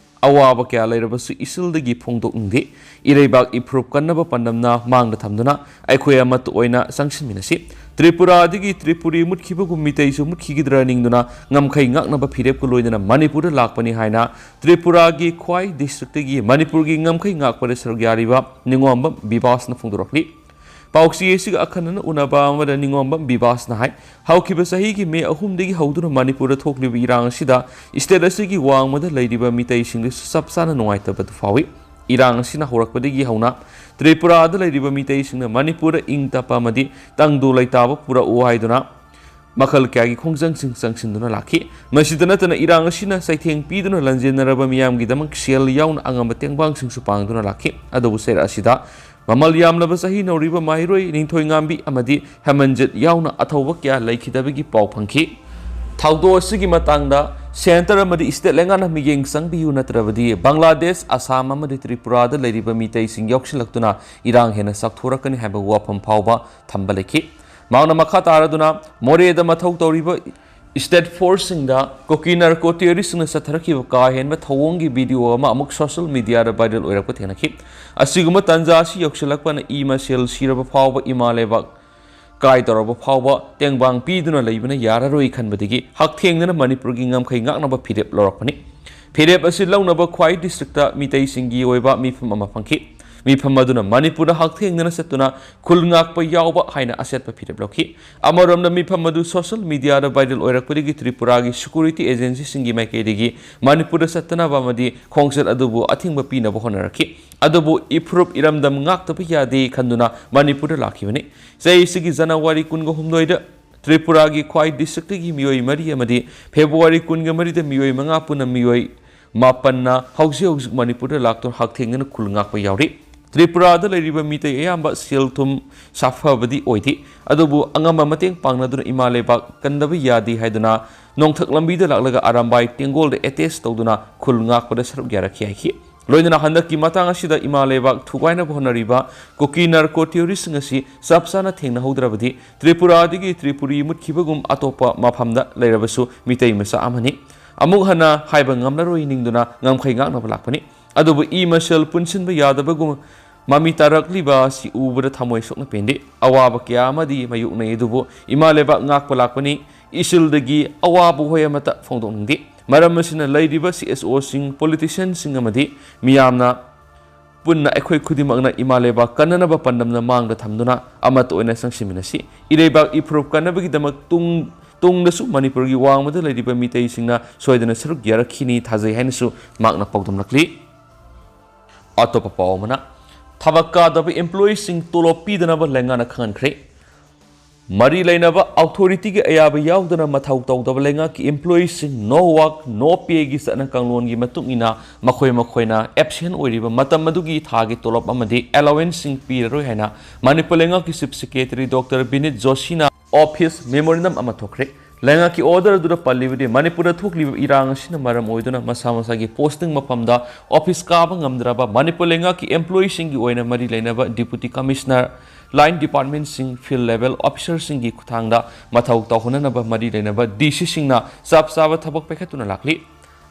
ꯑꯋꯥꯕ ꯀꯌꯥ ꯂꯩꯔꯕꯁꯨ ꯏꯁꯤꯜꯗꯒꯤ ꯐꯣꯡꯗꯣꯛꯅꯤꯡꯗꯦ꯫ ꯏꯔꯩꯕꯥꯛ ꯏꯐꯨꯔꯨꯞ ꯀꯟꯅꯕ ꯄꯥꯟꯗꯝꯅ ꯃꯥꯡꯗ ꯊꯝꯗꯨꯅ ꯑꯩꯈꯣꯏ ꯑꯃꯠꯇ ꯑꯣꯏꯅ ꯆꯪꯁꯤꯟꯃꯤꯟꯅꯁꯤ꯫ ꯇ꯭ꯔꯤꯄꯨꯔꯥꯗꯒꯤ ꯇ꯭ꯔꯤꯄꯨꯔꯤ ꯃꯨꯠꯈꯤꯕꯒꯨꯝ ꯃꯤꯇꯩꯁꯨ ꯃꯨꯠꯈꯤꯒꯗ꯭ꯔꯥ ꯅꯤꯡꯗꯨꯅ ꯉꯝꯈꯩ ꯉꯥꯛꯅꯕ ꯐꯤꯔꯦꯞꯀ ꯂꯣꯏꯅꯅ ꯃꯅꯤꯄꯨꯔꯗ ꯂꯥꯛꯄꯅꯤ ꯍꯥꯏꯅ ꯇ꯭ꯔꯤꯄꯨꯔꯥꯒꯤ ꯈ꯭ꯋꯥꯏ districtꯇꯒꯤ ꯃꯅꯤꯄꯨꯔꯒꯤ ꯉꯝꯈꯩ ꯉꯥꯛꯄꯗ ꯁꯔꯨꯛ ꯌꯥꯔꯤꯕ ꯅꯤꯉꯣꯝꯕꯝ ꯕꯤꯕꯥꯁꯅ ꯐꯣꯡꯗꯣꯔꯛꯂꯤ꯫ ꯄꯥꯎꯆꯦ ꯑꯁꯤꯒ ꯑꯈꯟꯅꯅ ꯎꯅꯕ ꯑꯃꯗ ꯅꯤꯉꯣꯝꯕꯝ ꯕꯤꯕꯥꯁꯅ ꯍꯥꯏ, ꯍꯧꯈꯤꯕ ꯆꯍꯤꯒꯤ ꯃꯦ ꯑꯍꯨꯝꯗꯒꯤ ꯍꯧꯗꯨꯅ ꯃꯅꯤꯄꯨꯔꯗ ꯊꯣꯛꯂꯤꯕ ꯏꯔꯥꯡ ꯑꯁꯤꯗ state ꯑꯁꯤꯒꯤ ꯋꯥꯡꯃꯗ ꯂꯩꯔꯤꯕ ꯃꯤꯇꯩꯁꯤꯡꯗꯁꯨ ꯆꯞ ꯆꯥꯅ ꯅꯨꯡꯉꯥꯏꯇꯕꯗꯨ ꯐꯥꯎꯏ꯫ ꯏꯔꯥꯡ ꯑꯁꯤꯅ ꯍꯧꯔꯛꯄꯗꯒꯤ ꯍꯧꯅ ꯇ꯭ꯔꯤꯄꯨꯔꯥꯗ ꯂꯩꯔꯤꯕ ꯃꯤꯇꯩꯁꯤꯡꯅ ꯃꯅꯤꯄꯨꯔꯗ ꯏꯪ ꯇꯞꯄ ꯑꯃꯗꯤ ꯇꯪꯗꯨ ꯂꯩꯇꯥꯕ ꯄꯨꯔꯛꯎ ꯍꯥꯏꯗꯨꯅ ꯃꯈꯜ ꯀꯌꯥꯒꯤ ꯈꯣꯡꯖꯪꯁꯤꯡ ꯆꯪꯁꯤꯟꯗꯨꯅ ꯂꯥꯛꯈꯤ꯫ ꯃꯁꯤꯗ ꯅꯠꯇꯅ ꯏꯔꯥꯡ ꯑꯁꯤꯅ ꯆꯩꯊꯦꯡ ꯄꯤꯗꯨꯅ ꯂꯥꯟꯖꯦꯟꯅꯔꯕ ꯃꯤꯌꯥꯝꯒꯤꯗꯃꯛ ꯁꯦꯜ ꯌꯥꯎꯅ ꯑꯉꯝꯕ ꯇꯦꯡꯕꯥꯡꯁꯤꯡꯁꯨ ꯄꯥꯡꯗꯨꯅ ꯂꯥꯛꯈꯤ꯫ ꯑꯗꯨꯕꯨ ꯆꯩꯔꯛ ꯑꯁꯤꯗ ꯃꯃꯜ ꯌꯥꯝꯂꯕ ꯆꯍꯤ ꯅꯧꯔꯤꯕ ꯃꯍꯩꯔꯣꯏ ꯅꯤꯡꯊꯣꯏꯉꯥꯝꯕꯤ ꯑꯃꯗꯤ ꯍꯦꯃꯟꯖꯤꯠ ꯌꯥꯎꯅ ꯑꯊꯧꯕ ꯀꯌꯥ ꯂꯩꯈꯤꯗꯕꯒꯤ ꯄꯥꯎ ꯐꯪꯈꯤ꯫ ꯊꯧꯗꯣꯛ ꯑꯁꯤꯒꯤ ꯃꯇꯥꯡꯗ centre ꯑꯃꯗꯤ state ꯂꯩꯉꯥꯛꯅ ꯃꯤꯠꯌꯦꯡ ꯆꯪꯕꯤꯌꯨ, ꯅꯠꯇ꯭ꯔꯕꯗꯤ ꯕꯪꯒ꯭ꯂꯥꯗꯦꯁ, ꯑꯁꯥꯝ ꯑꯃꯗꯤ ꯇ꯭ꯔꯤꯄꯨꯔꯥꯗ ꯂꯩꯔꯤꯕ ꯃꯤꯇꯩꯁꯤꯡ ꯌꯥꯎꯁꯤꯜꯂꯛꯇꯨꯅ ꯏꯔꯥꯡ ꯍꯦꯟꯅ ꯆꯥꯎꯊꯣꯔꯛꯀꯅꯤ ꯍꯥꯏꯕ ꯋꯥꯐꯝ ꯐꯥꯎꯕ ꯊꯝꯕ ꯂꯩꯈꯤ꯫ ꯃꯍꯥꯛꯅ ꯃꯈꯥ ꯇꯥꯔꯗꯨꯅ ꯃꯣꯔꯦꯗ ꯃꯊꯧ ꯇꯧꯔꯤꯕ ꯁ꯭ꯇꯦꯠ ꯐꯣꯔꯁꯁꯤꯡꯗ ꯀꯨꯀꯤ ꯅꯥꯔꯀꯣ ꯇꯦꯔꯣꯔꯤꯁꯁꯤꯡꯅ ꯆꯠꯊꯔꯛꯈꯤꯕ ꯀꯥ ꯍꯦꯟꯕ ꯊꯧꯑꯣꯡꯒꯤ ꯚꯤꯗꯤꯑꯣ ꯑꯃ ꯑꯃꯨꯛ ꯁꯣꯁꯤꯌꯦꯜ ꯃꯤꯗꯤꯌꯥꯗ ꯚꯥꯏꯔꯦꯜ ꯑꯣꯏꯔꯛꯄ ꯊꯦꯡꯅꯈꯤ꯫ ꯑꯁꯤꯒꯨꯝꯕ ꯇꯥꯟꯖꯥ ꯑꯁꯤ ꯌꯧꯁꯤꯜꯂꯛꯄꯅ ꯏ ꯃꯁꯦꯜ ꯁꯤꯔꯕ ꯐꯥꯎꯕ ꯏꯃꯥ ꯂꯩꯕꯥꯛ ꯀꯥꯏꯗꯧꯔꯕ ꯐꯥꯎꯕ ꯇꯦꯡꯕꯥꯡ ꯄꯤꯗꯨꯅ ꯂꯩꯕꯅ ꯌꯥꯔꯔꯣꯏ ꯈꯟꯕꯗꯒꯤ ꯍꯛꯊꯦꯡꯅꯅ ꯃꯅꯤꯄꯨꯔꯒꯤ ꯉꯝꯈꯩ ꯉꯥꯛꯅꯕ ꯐꯤꯔꯦꯞ ꯂꯧꯔꯛꯄꯅꯤ꯫ ꯐꯤꯔꯦꯞ ꯑꯁꯤ ꯂꯧꯅꯕ ꯈ꯭ꯋꯥꯏ ꯗꯤꯁꯇ꯭ꯔꯤꯛꯇ ꯃꯤꯇꯩꯁꯤꯡꯒꯤ ꯑꯣꯏꯕ ꯃꯤꯐꯝ ꯑꯃ ꯐꯪꯈꯤ꯫ ꯃꯤꯐꯝ ꯑꯗꯨꯅ ꯃꯅꯤꯄꯨꯔꯗ ꯍꯛꯊꯦꯡꯅꯅ ꯆꯠꯇꯨꯅ ꯈꯨꯜ ꯉꯥꯛꯄ ꯌꯥꯎꯕ ꯍꯥꯏꯅ ꯑꯆꯦꯠꯄ ꯐꯤꯔꯦꯞ ꯂꯧꯈꯤ꯫ ꯑꯃꯔꯣꯝꯗ ꯃꯤꯐꯝ ꯑꯗꯨ ꯁꯣꯁꯤꯌꯦꯜ ꯃꯤꯗꯤꯌꯥꯗ ꯚꯥꯏꯔꯦꯜ ꯑꯣꯏꯔꯛꯄꯗꯒꯤ ꯇ꯭ꯔꯤꯄꯨꯔꯥꯒꯤ ꯁꯦꯀ꯭ꯌꯨꯔꯤꯇꯤ ꯑꯦꯖꯦꯟꯁꯤꯁꯤꯡꯒꯤ ꯃꯥꯏꯀꯩꯗꯒꯤ ꯃꯅꯤꯄꯨꯔꯗ ꯆꯠꯇꯅꯕ ꯑꯃꯗꯤ ꯈꯣꯡꯆꯠ ꯑꯗꯨꯕꯨ ꯑꯊꯤꯡꯕ ꯄꯤꯅꯕ ꯍꯣꯠꯅꯔꯛꯈꯤ꯫ ꯑꯗꯨꯕꯨ ꯏꯐꯨꯔꯨꯞ ꯏꯔꯝꯗꯝ ꯉꯥꯛꯇꯕ ꯌꯥꯗꯦ ꯈꯟꯗꯨꯅ ꯃꯅꯤꯄꯨꯔꯗ ꯂꯥꯛꯈꯤꯕꯅꯤ꯫ ꯆꯍꯤꯁꯤꯒꯤ ꯖꯅꯋꯥꯔꯤ ꯀꯨꯟꯒ ꯍꯨꯝꯗꯣꯏꯗ ꯇ꯭ꯔꯤꯄꯨꯔꯥꯒꯤ ꯈ꯭ꯋꯥꯏ ꯗꯤꯁꯇ꯭ꯔꯤꯛꯇꯒꯤ ꯃꯤꯑꯣꯏ ꯃꯔꯤ ꯑꯃꯗꯤ ꯐꯦꯕ꯭ꯔꯨꯋꯥꯔꯤ ꯀꯨꯟꯒ ꯃꯔꯤꯗ ꯃꯤꯑꯣꯏ ꯃꯉꯥ, ꯄꯨꯟꯅ ꯃꯤꯑꯣꯏ ꯃꯥꯄꯟꯅ ꯍꯧꯖꯤꯛ ꯍꯧꯖꯤꯛ ꯃꯅꯤꯄꯨꯔꯗ ꯂꯥꯛꯇꯨꯅ ꯍꯛꯊꯦꯡꯅꯅ ꯈꯨꯜ ꯉꯥꯛꯄ ꯌꯥꯎꯔꯤ꯫ ꯇ꯭ꯔꯤꯄꯨꯔꯥꯗ ꯂꯩꯔꯤꯕ ꯃꯤꯇꯩ ꯑꯌꯥꯝꯕ ꯁꯦꯜ ꯊꯨꯝ ꯁꯥꯐꯕꯗꯤ ꯑꯣꯏꯗꯦ, ꯑꯗꯨꯕꯨ ꯑꯉꯝꯕ ꯃꯇꯦꯡ ꯄꯥꯡꯅꯗꯨꯅ ꯏꯃꯥ ꯂꯩꯕꯥꯛ ꯀꯟꯗꯕ ꯌꯥꯗꯦ ꯍꯥꯏꯗꯨꯅ ꯅꯣꯡꯊꯛ ꯂꯝꯕꯤꯗ ꯂꯥꯛꯂꯒ ꯑꯔꯥꯝꯕꯥꯏ ꯇꯦꯡꯒꯣꯜꯗ ꯑꯦꯇꯦꯆ ꯇꯧꯗꯨꯅ ꯈꯨꯜ ꯉꯥꯛꯄꯗ ꯁꯔꯨꯛ ꯌꯥꯔꯛꯈꯤ ꯍꯥꯏꯈꯤ꯫ ꯂꯣꯏꯅꯅ ꯍꯟꯗꯛꯀꯤ ꯃꯇꯥꯡ ꯑꯁꯤꯗ ꯏꯃꯥ ꯂꯩꯕꯥꯛ ꯊꯨꯒꯥꯏꯅꯕ ꯍꯣꯠꯅꯔꯤꯕ ꯀꯨꯀꯤ ꯅꯥꯔꯀꯣ ꯇꯦꯔꯣꯔꯤꯁꯁꯤꯡ ꯑꯁꯤ ꯆꯞ ꯆꯥꯅ ꯊꯦꯡꯅꯍꯧꯗ꯭ꯔꯕꯗꯤ ꯇ꯭ꯔꯤꯄꯨꯔꯥꯗꯒꯤ ꯇ꯭ꯔꯤꯄꯨꯔꯤ ꯃꯨꯠꯈꯤꯕꯒꯨꯝ ꯑꯇꯣꯞꯄ ꯃꯐꯝꯗ ꯂꯩꯔꯕꯁꯨ ꯃꯤꯇꯩ ꯃꯆꯥ ꯑꯃꯅꯤ꯫ ꯑꯃꯨꯛ ꯍꯟꯅ ꯍꯥꯏꯕ ꯉꯝꯂꯔꯣꯏ ꯅꯤꯡꯗꯨꯅ ꯉꯝꯈꯩ ꯉꯥꯛꯅꯕ ꯂꯥꯛꯄꯅꯤ꯫ ꯑꯗꯨꯕꯨ ꯏ ꯃꯁꯦꯜ ꯄꯨꯟꯁꯤꯟꯕ ꯌꯥꯗꯕꯒꯨꯝ ꯃꯃꯤ ꯇꯥꯔꯛꯂꯤꯕ ꯑꯁꯤ ꯎꯕꯗ ꯊꯃꯣꯏ ꯁꯣꯛꯅ ꯄꯦꯟꯗꯦ꯫ ꯑꯋꯥꯕ ꯀꯌꯥ ꯑꯃꯗꯤ ꯃꯥꯌꯣꯛꯅꯩ, ꯑꯗꯨꯕꯨ ꯏꯃꯥ ꯂꯩꯕꯥꯛ ꯉꯥꯛꯄ ꯂꯥꯛꯄꯅꯤ꯫ ꯏꯁꯤꯜꯗꯒꯤ ꯑꯋꯥꯕ ꯋꯥꯍꯩ ꯑꯃꯠꯇ ꯐꯣꯡꯗꯣꯛꯅꯤꯡꯗꯦ꯫ ꯃꯔꯝ ꯑꯁꯤꯅ ꯂꯩꯔꯤꯕ ꯁꯤ ꯑꯦꯁ ꯑꯣꯁꯤꯡ, ꯄꯣꯂꯤꯇꯤꯁꯤꯌꯟꯁꯤꯡ ꯑꯃꯗꯤ ꯃꯤꯌꯥꯝꯅ ꯄꯨꯟꯅ ꯑꯩꯈꯣꯏ ꯈꯨꯗꯤꯡꯃꯛꯅ ꯏꯃꯥ ꯂꯩꯕꯥꯛ ꯀꯟꯅꯅꯕ ꯄꯥꯟꯗꯝꯅ ꯃꯥꯡꯗ ꯊꯝꯗꯨꯅ ꯑꯃꯠꯇ ꯑꯣꯏꯅ ꯆꯪꯁꯤꯟꯃꯤꯟꯅꯁꯤ꯫ ꯏꯔꯩꯕꯥꯛ ꯏꯐꯨꯔꯨꯞ ꯀꯟꯅꯕꯒꯤꯗꯃꯛ ꯇꯨꯡ, ꯇꯨꯡꯗꯁꯨ ꯃꯅꯤꯄꯨꯔꯒꯤ ꯋꯥꯡꯃꯗ ꯂꯩꯔꯤꯕ ꯃꯤꯇꯩꯁꯤꯡꯅ ꯁꯣꯏꯗꯅ ꯁꯔꯨꯛ ꯌꯥꯔꯛꯈꯤꯅꯤ ꯊꯥꯖꯩ ꯍꯥꯏꯅꯁꯨ ꯃꯍꯥꯛꯅ ꯄꯥꯎꯗꯝꯂꯛꯂꯤ꯫ ꯑꯇꯣꯞꯄ ꯄꯥꯎ ꯑꯃꯅ, ꯊꯕꯛ ꯀꯥꯗꯕ ꯏꯝꯄ꯭ꯂꯣꯌꯤꯁꯤꯡ ꯇꯣꯂꯣꯞ ꯄꯤꯗꯅꯕ ꯂꯩꯉꯥꯛꯅ ꯈꯪꯍꯟꯈ꯭ꯔꯦ꯫ ꯃꯔꯤ ꯂꯩꯅꯕ ꯑꯣꯊꯣꯔꯤꯇꯤꯒꯤ ꯑꯌꯥꯕ ꯌꯥꯎꯗꯅ ꯃꯊꯧ ꯇꯧꯗꯕ ꯂꯩꯉꯥꯛꯀꯤ ꯏꯝꯄ꯭ꯂꯣꯌꯤꯁꯤꯡ no work no payꯒꯤ ꯆꯠꯅ ꯀꯥꯡꯂꯣꯟꯒꯤ ꯃꯇꯨꯡ ꯏꯟꯅ ꯃꯈꯣꯏ ꯃꯈꯣꯏꯅ ꯑꯦꯕꯁꯦꯟ ꯑꯣꯏꯔꯤꯕ ꯃꯇꯝ ꯑꯗꯨꯒꯤ ꯊꯥꯒꯤ ꯇꯣꯂꯣꯞ ꯑꯃꯗꯤ ꯑꯦꯂꯥꯋꯦꯟꯁꯁꯤꯡ ꯄꯤꯔꯔꯣꯏ ꯍꯥꯏꯅ ꯃꯅꯤꯄꯨꯔ ꯂꯩꯉꯥꯛꯀꯤ ꯆꯤꯐ ꯁꯦꯀ꯭ꯔꯦꯇꯔꯤ ꯗꯣꯛꯇꯔ ꯕꯤꯅꯤꯠ ꯖꯣꯁꯤꯅ ꯑꯣꯐꯤꯁ ꯃꯦꯃꯣꯔꯦꯟꯗꯝ ꯑꯃ ꯊꯣꯛꯈ꯭ꯔꯦ꯫ ꯂꯩꯉꯥꯛꯀꯤ ꯑꯣꯔꯗꯔ ꯑꯗꯨꯗ ꯄꯜꯂꯤꯕꯗꯤ ꯃꯅꯤꯄꯨꯔꯗ ꯊꯣꯛꯂꯤꯕ ꯏꯔꯥꯡ ꯑꯁꯤꯅ ꯃꯔꯝ ꯑꯣꯏꯗꯨꯅ ꯃꯁꯥ ꯃꯁꯥꯒꯤ ꯄꯣꯁꯇꯤꯡ ꯃꯐꯝꯗ ꯑꯣꯐꯤꯁ ꯀꯥꯕ ꯉꯝꯗ꯭ꯔꯕ ꯃꯅꯤꯄꯨꯔ ꯂꯩꯉꯥꯛꯀꯤ ꯑꯦꯝꯄ꯭ꯂꯣꯌꯤꯁꯤꯡꯒꯤ ꯑꯣꯏꯅ ꯃꯔꯤ ꯂꯩꯅꯕ deputy commissioner line departmentꯁꯤꯡ, field level officerꯁꯤꯡꯒꯤ ꯈꯨꯠꯊꯥꯡꯗ ꯃꯊꯧ ꯇꯧꯍꯟꯅꯅꯕ ꯃꯔꯤ ꯂꯩꯅꯕ DCꯁꯤꯡꯅ ꯆꯞ ꯆꯥꯕ ꯊꯕꯛ ꯄꯥꯏꯈꯠꯇꯨꯅ ꯂꯥꯛꯂꯤ꯫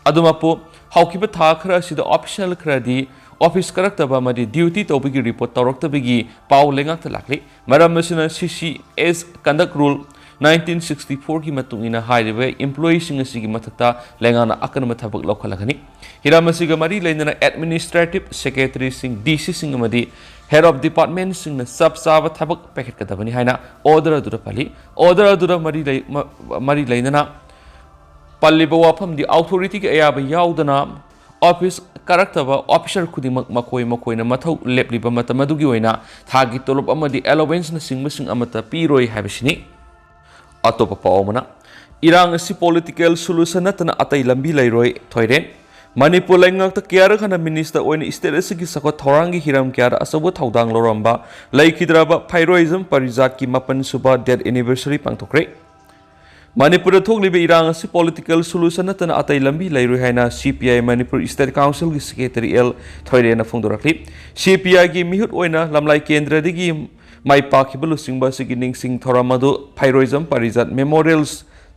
ꯑꯗꯨꯃꯛꯄꯨ, ꯍꯧꯈꯤꯕ ꯊꯥ ꯈꯔ ꯑꯁꯤꯗ official ꯈꯔꯗꯤ office ꯀꯥꯔꯛꯇꯕ ꯑꯃꯗꯤ duty ꯇꯧꯕꯒꯤ report ꯇꯧꯔꯛꯇꯕꯒꯤ ꯄꯥꯎ ꯂꯩꯉꯥꯛꯇ ꯂꯥꯛꯂꯤ꯫ ꯃꯔꯝ ꯑꯁꯤꯅ CCS conduct rule nineteen sixty fourꯒꯤ ꯃꯇꯨꯡ ꯏꯟꯅ ꯍꯥꯏꯔꯤꯕ employeeꯁꯤꯡ ꯑꯁꯤꯒꯤ ꯃꯊꯛꯇ ꯂꯩꯉꯥꯛꯅ ꯑꯀꯟꯕ ꯊꯕꯛ ꯂꯧꯈꯠꯂꯒꯅꯤ꯫ ꯍꯤꯔꯝ ꯑꯁꯤꯒ ꯃꯔꯤ ꯂꯩꯅꯅ administrative secretaryꯁꯤꯡ, DCꯁꯤꯡ ꯑꯃꯗꯤ head of departmentꯁꯤꯡꯅ ꯆꯞ ꯆꯥꯕ ꯊꯕꯛ ꯄꯥꯏꯈꯠꯀꯗꯕꯅꯤ ꯍꯥꯏꯅ order ꯑꯗꯨꯗ ꯄꯜꯂꯤ꯫ Order ꯑꯗꯨꯗ ꯃꯔꯤ ꯂꯩ-, ꯃ-, ꯃꯔꯤ ꯂꯩꯅꯅ ꯄꯜꯂꯤꯕ ꯋꯥꯐꯝꯗꯤ authorityꯒꯤ ꯑꯌꯥꯕ ꯌꯥꯎꯗꯅ office ꯀꯥꯔꯛꯇꯕ officer ꯈꯨꯗꯤꯡꯃꯛ ꯃꯈꯣꯏ ꯃꯈꯣꯏꯅ ꯃꯊꯧ ꯂꯦꯞꯂꯤꯕ ꯃꯇꯝ ꯑꯗꯨꯒꯤ ꯑꯣꯏꯅ ꯊꯥꯒꯤ ꯇꯣꯂꯣꯞ ꯑꯃꯗꯤ allowanceꯅꯆꯤꯡꯕꯁꯤꯡ ꯑꯃꯠꯇ ꯄꯤꯔꯣꯏ ꯍꯥꯏꯕꯁꯤꯅꯤ꯫ ꯑꯇꯣꯞꯄ ꯄꯥꯎ ꯑꯃꯅ, ꯏꯔꯥꯡ ꯑꯁꯤ political solution ꯅꯠꯇꯅ ꯑꯇꯩ ꯂꯝꯕꯤ ꯂꯩꯔꯣꯏ, ꯊꯣꯏꯔꯦꯟ꯫ ꯃꯅꯤꯄꯨꯔ ꯂꯩꯉꯥꯛꯇ ꯀꯌꯥꯔꯛ ꯍꯟꯅ minister ꯑꯣꯏꯅ state ꯑꯁꯤꯒꯤ ꯆꯥꯎꯈꯠ ꯊꯧꯔꯥꯡꯒꯤ ꯍꯤꯔꯝ ꯀꯌꯥꯗ ꯑꯆꯧꯕ ꯊꯧꯗꯥꯡ ꯂꯧꯔꯝꯕ ꯂꯩꯈꯤꯗ꯭ꯔꯕ ꯐꯩꯔꯣꯏꯖꯝ ꯄꯔꯤꯖꯥꯠꯀꯤ ꯃꯥꯄꯟ ꯁꯨꯕ death anniversary ꯄꯥꯡꯊꯣꯛꯈ꯭ꯔꯦ꯫ ꯃꯅꯤꯄꯨꯔꯗ ꯊꯣꯛꯂꯤꯕ ꯏꯔꯥꯡ ꯑꯁꯤ political solution ꯅꯠꯇꯅ ꯑꯇꯩ ꯂꯝꯕꯤ ꯂꯩꯔꯣꯏ ꯍꯥꯏꯅ CPI ꯃꯅꯤꯄꯨꯔ State Councilꯒꯤ secretary ꯑꯦꯜ ꯊꯣꯏꯔꯦꯟꯅ ꯐꯣꯡꯗꯣꯔꯛꯂꯤ꯫ CPIꯒꯤ ꯃꯤꯍꯨꯠ ꯑꯣꯏꯅ ꯂꯝꯂꯥꯏ ꯀꯦꯟꯗ꯭ꯔꯗꯒꯤ ꯃꯥꯏ ꯄꯥꯛꯈꯤꯕ ꯂꯨꯆꯤꯡꯕ ꯑꯁꯤꯒꯤ ꯅꯤꯡꯁꯤꯡ ꯊꯧꯔꯝ ꯑꯗꯨ ꯐꯩꯔꯣꯏꯖꯝ ꯄꯔꯤꯖꯥꯠ Memorial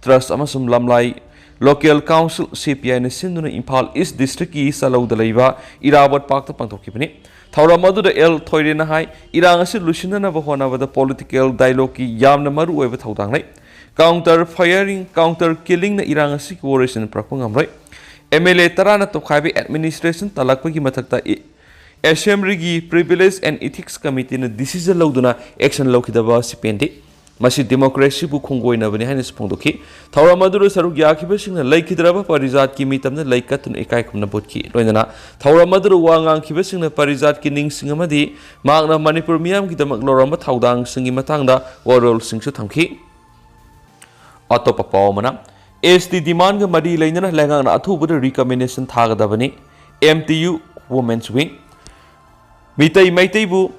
Trust ꯑꯃꯁꯨꯡ ꯂꯝꯂꯥꯏ Local Council, CPIꯅ ꯁꯤꯟꯗꯨꯅ ꯏꯝꯐꯥꯜ East Districtꯀꯤ ꯆꯥꯂꯧꯗ ꯂꯩꯕ ꯏꯔꯥꯕꯣꯠ Parkꯇ ꯄꯥꯡꯊꯣꯛꯈꯤꯕꯅꯤ꯫ ꯊꯧꯔꯝ ꯑꯗꯨꯗ ꯑꯦꯜ ꯊꯣꯏꯔꯦꯟꯅ ꯍꯥꯏ, ꯏꯔꯥꯡ ꯑꯁꯤ ꯂꯣꯏꯁꯤꯟꯅꯅꯕ ꯍꯣꯠꯅꯕꯗ political dialogueꯀꯤ ꯌꯥꯝꯅ ꯃꯔꯨ ꯑꯣꯏꯕ ꯊꯧꯗꯥꯡ ꯂꯩ꯫ Counter firing, counter killingꯅ ꯏꯔꯥꯡ ꯑꯁꯤꯒꯤ ꯋꯥꯔꯣꯏꯁꯤꯟ ꯄꯨꯔꯛꯄ ꯉꯝꯂꯣꯏ꯫ MLA ꯇꯔꯥꯅ ꯇꯣꯈꯥꯏꯕ administration ꯇꯥꯂꯛꯄꯒꯤ ꯃꯊꯛꯇ E-, Assemblyꯒꯤ Privilege and Ethics Committeeꯅ decision ꯂꯧꯗꯨꯅ action ꯂꯧꯈꯤꯗꯕ ꯑꯁꯤ ꯄꯦꯟꯗꯦ꯫ ꯃꯁꯤ democracyꯕꯨ ꯈꯣꯡꯒꯣꯏꯅꯕꯅꯤ ꯍꯥꯏꯅꯁꯨ ꯐꯣꯡꯗꯣꯛꯈꯤ꯫ ꯊꯧꯔꯝ ꯑꯗꯨꯗ ꯁꯔꯨꯛ ꯌꯥꯈꯤꯕꯁꯤꯡꯅ ꯂꯩꯈꯤꯗ꯭ꯔꯕ ꯄꯔꯤꯖꯥꯠꯀꯤ ꯃꯤꯇꯝꯗ ꯂꯩ ꯀꯠꯇꯨꯅ ꯏꯀꯥꯏ ꯈꯨꯝꯅꯕ ꯎꯠꯈꯤ꯫ ꯂꯣꯏꯅꯅ ꯊꯧꯔꯝ ꯑꯗꯨꯗ ꯋꯥ ꯉꯥꯡꯈꯤꯕꯁꯤꯡꯅ ꯄꯔꯤꯖꯥꯠꯀꯤ ꯅꯤꯡꯁꯤꯡ ꯑꯃꯗꯤ ꯃꯍꯥꯛꯅ ꯃꯅꯤꯄꯨꯔ ꯃꯤꯌꯥꯝꯒꯤꯗꯃꯛ ꯂꯧꯔꯝꯕ ꯊꯧꯗꯥꯡꯁꯤꯡꯒꯤ ꯃꯇꯥꯡꯗ ꯋꯥꯔꯣꯜꯁꯤꯡꯁꯨ ꯊꯝꯈꯤ꯫ ꯑꯇꯣꯞꯄ ꯄꯥꯎ ꯑꯃꯅ, ST demandꯒ ꯃꯔꯤ ꯂꯩꯅꯅ ꯂꯩꯉꯥꯛꯅ ꯑꯊꯨꯕꯗ recommendation ꯊꯥꯒꯗꯕꯅꯤ, MTU Women's Wing꯫ ꯃꯤꯇꯩ ꯃꯩꯇꯩꯕꯨ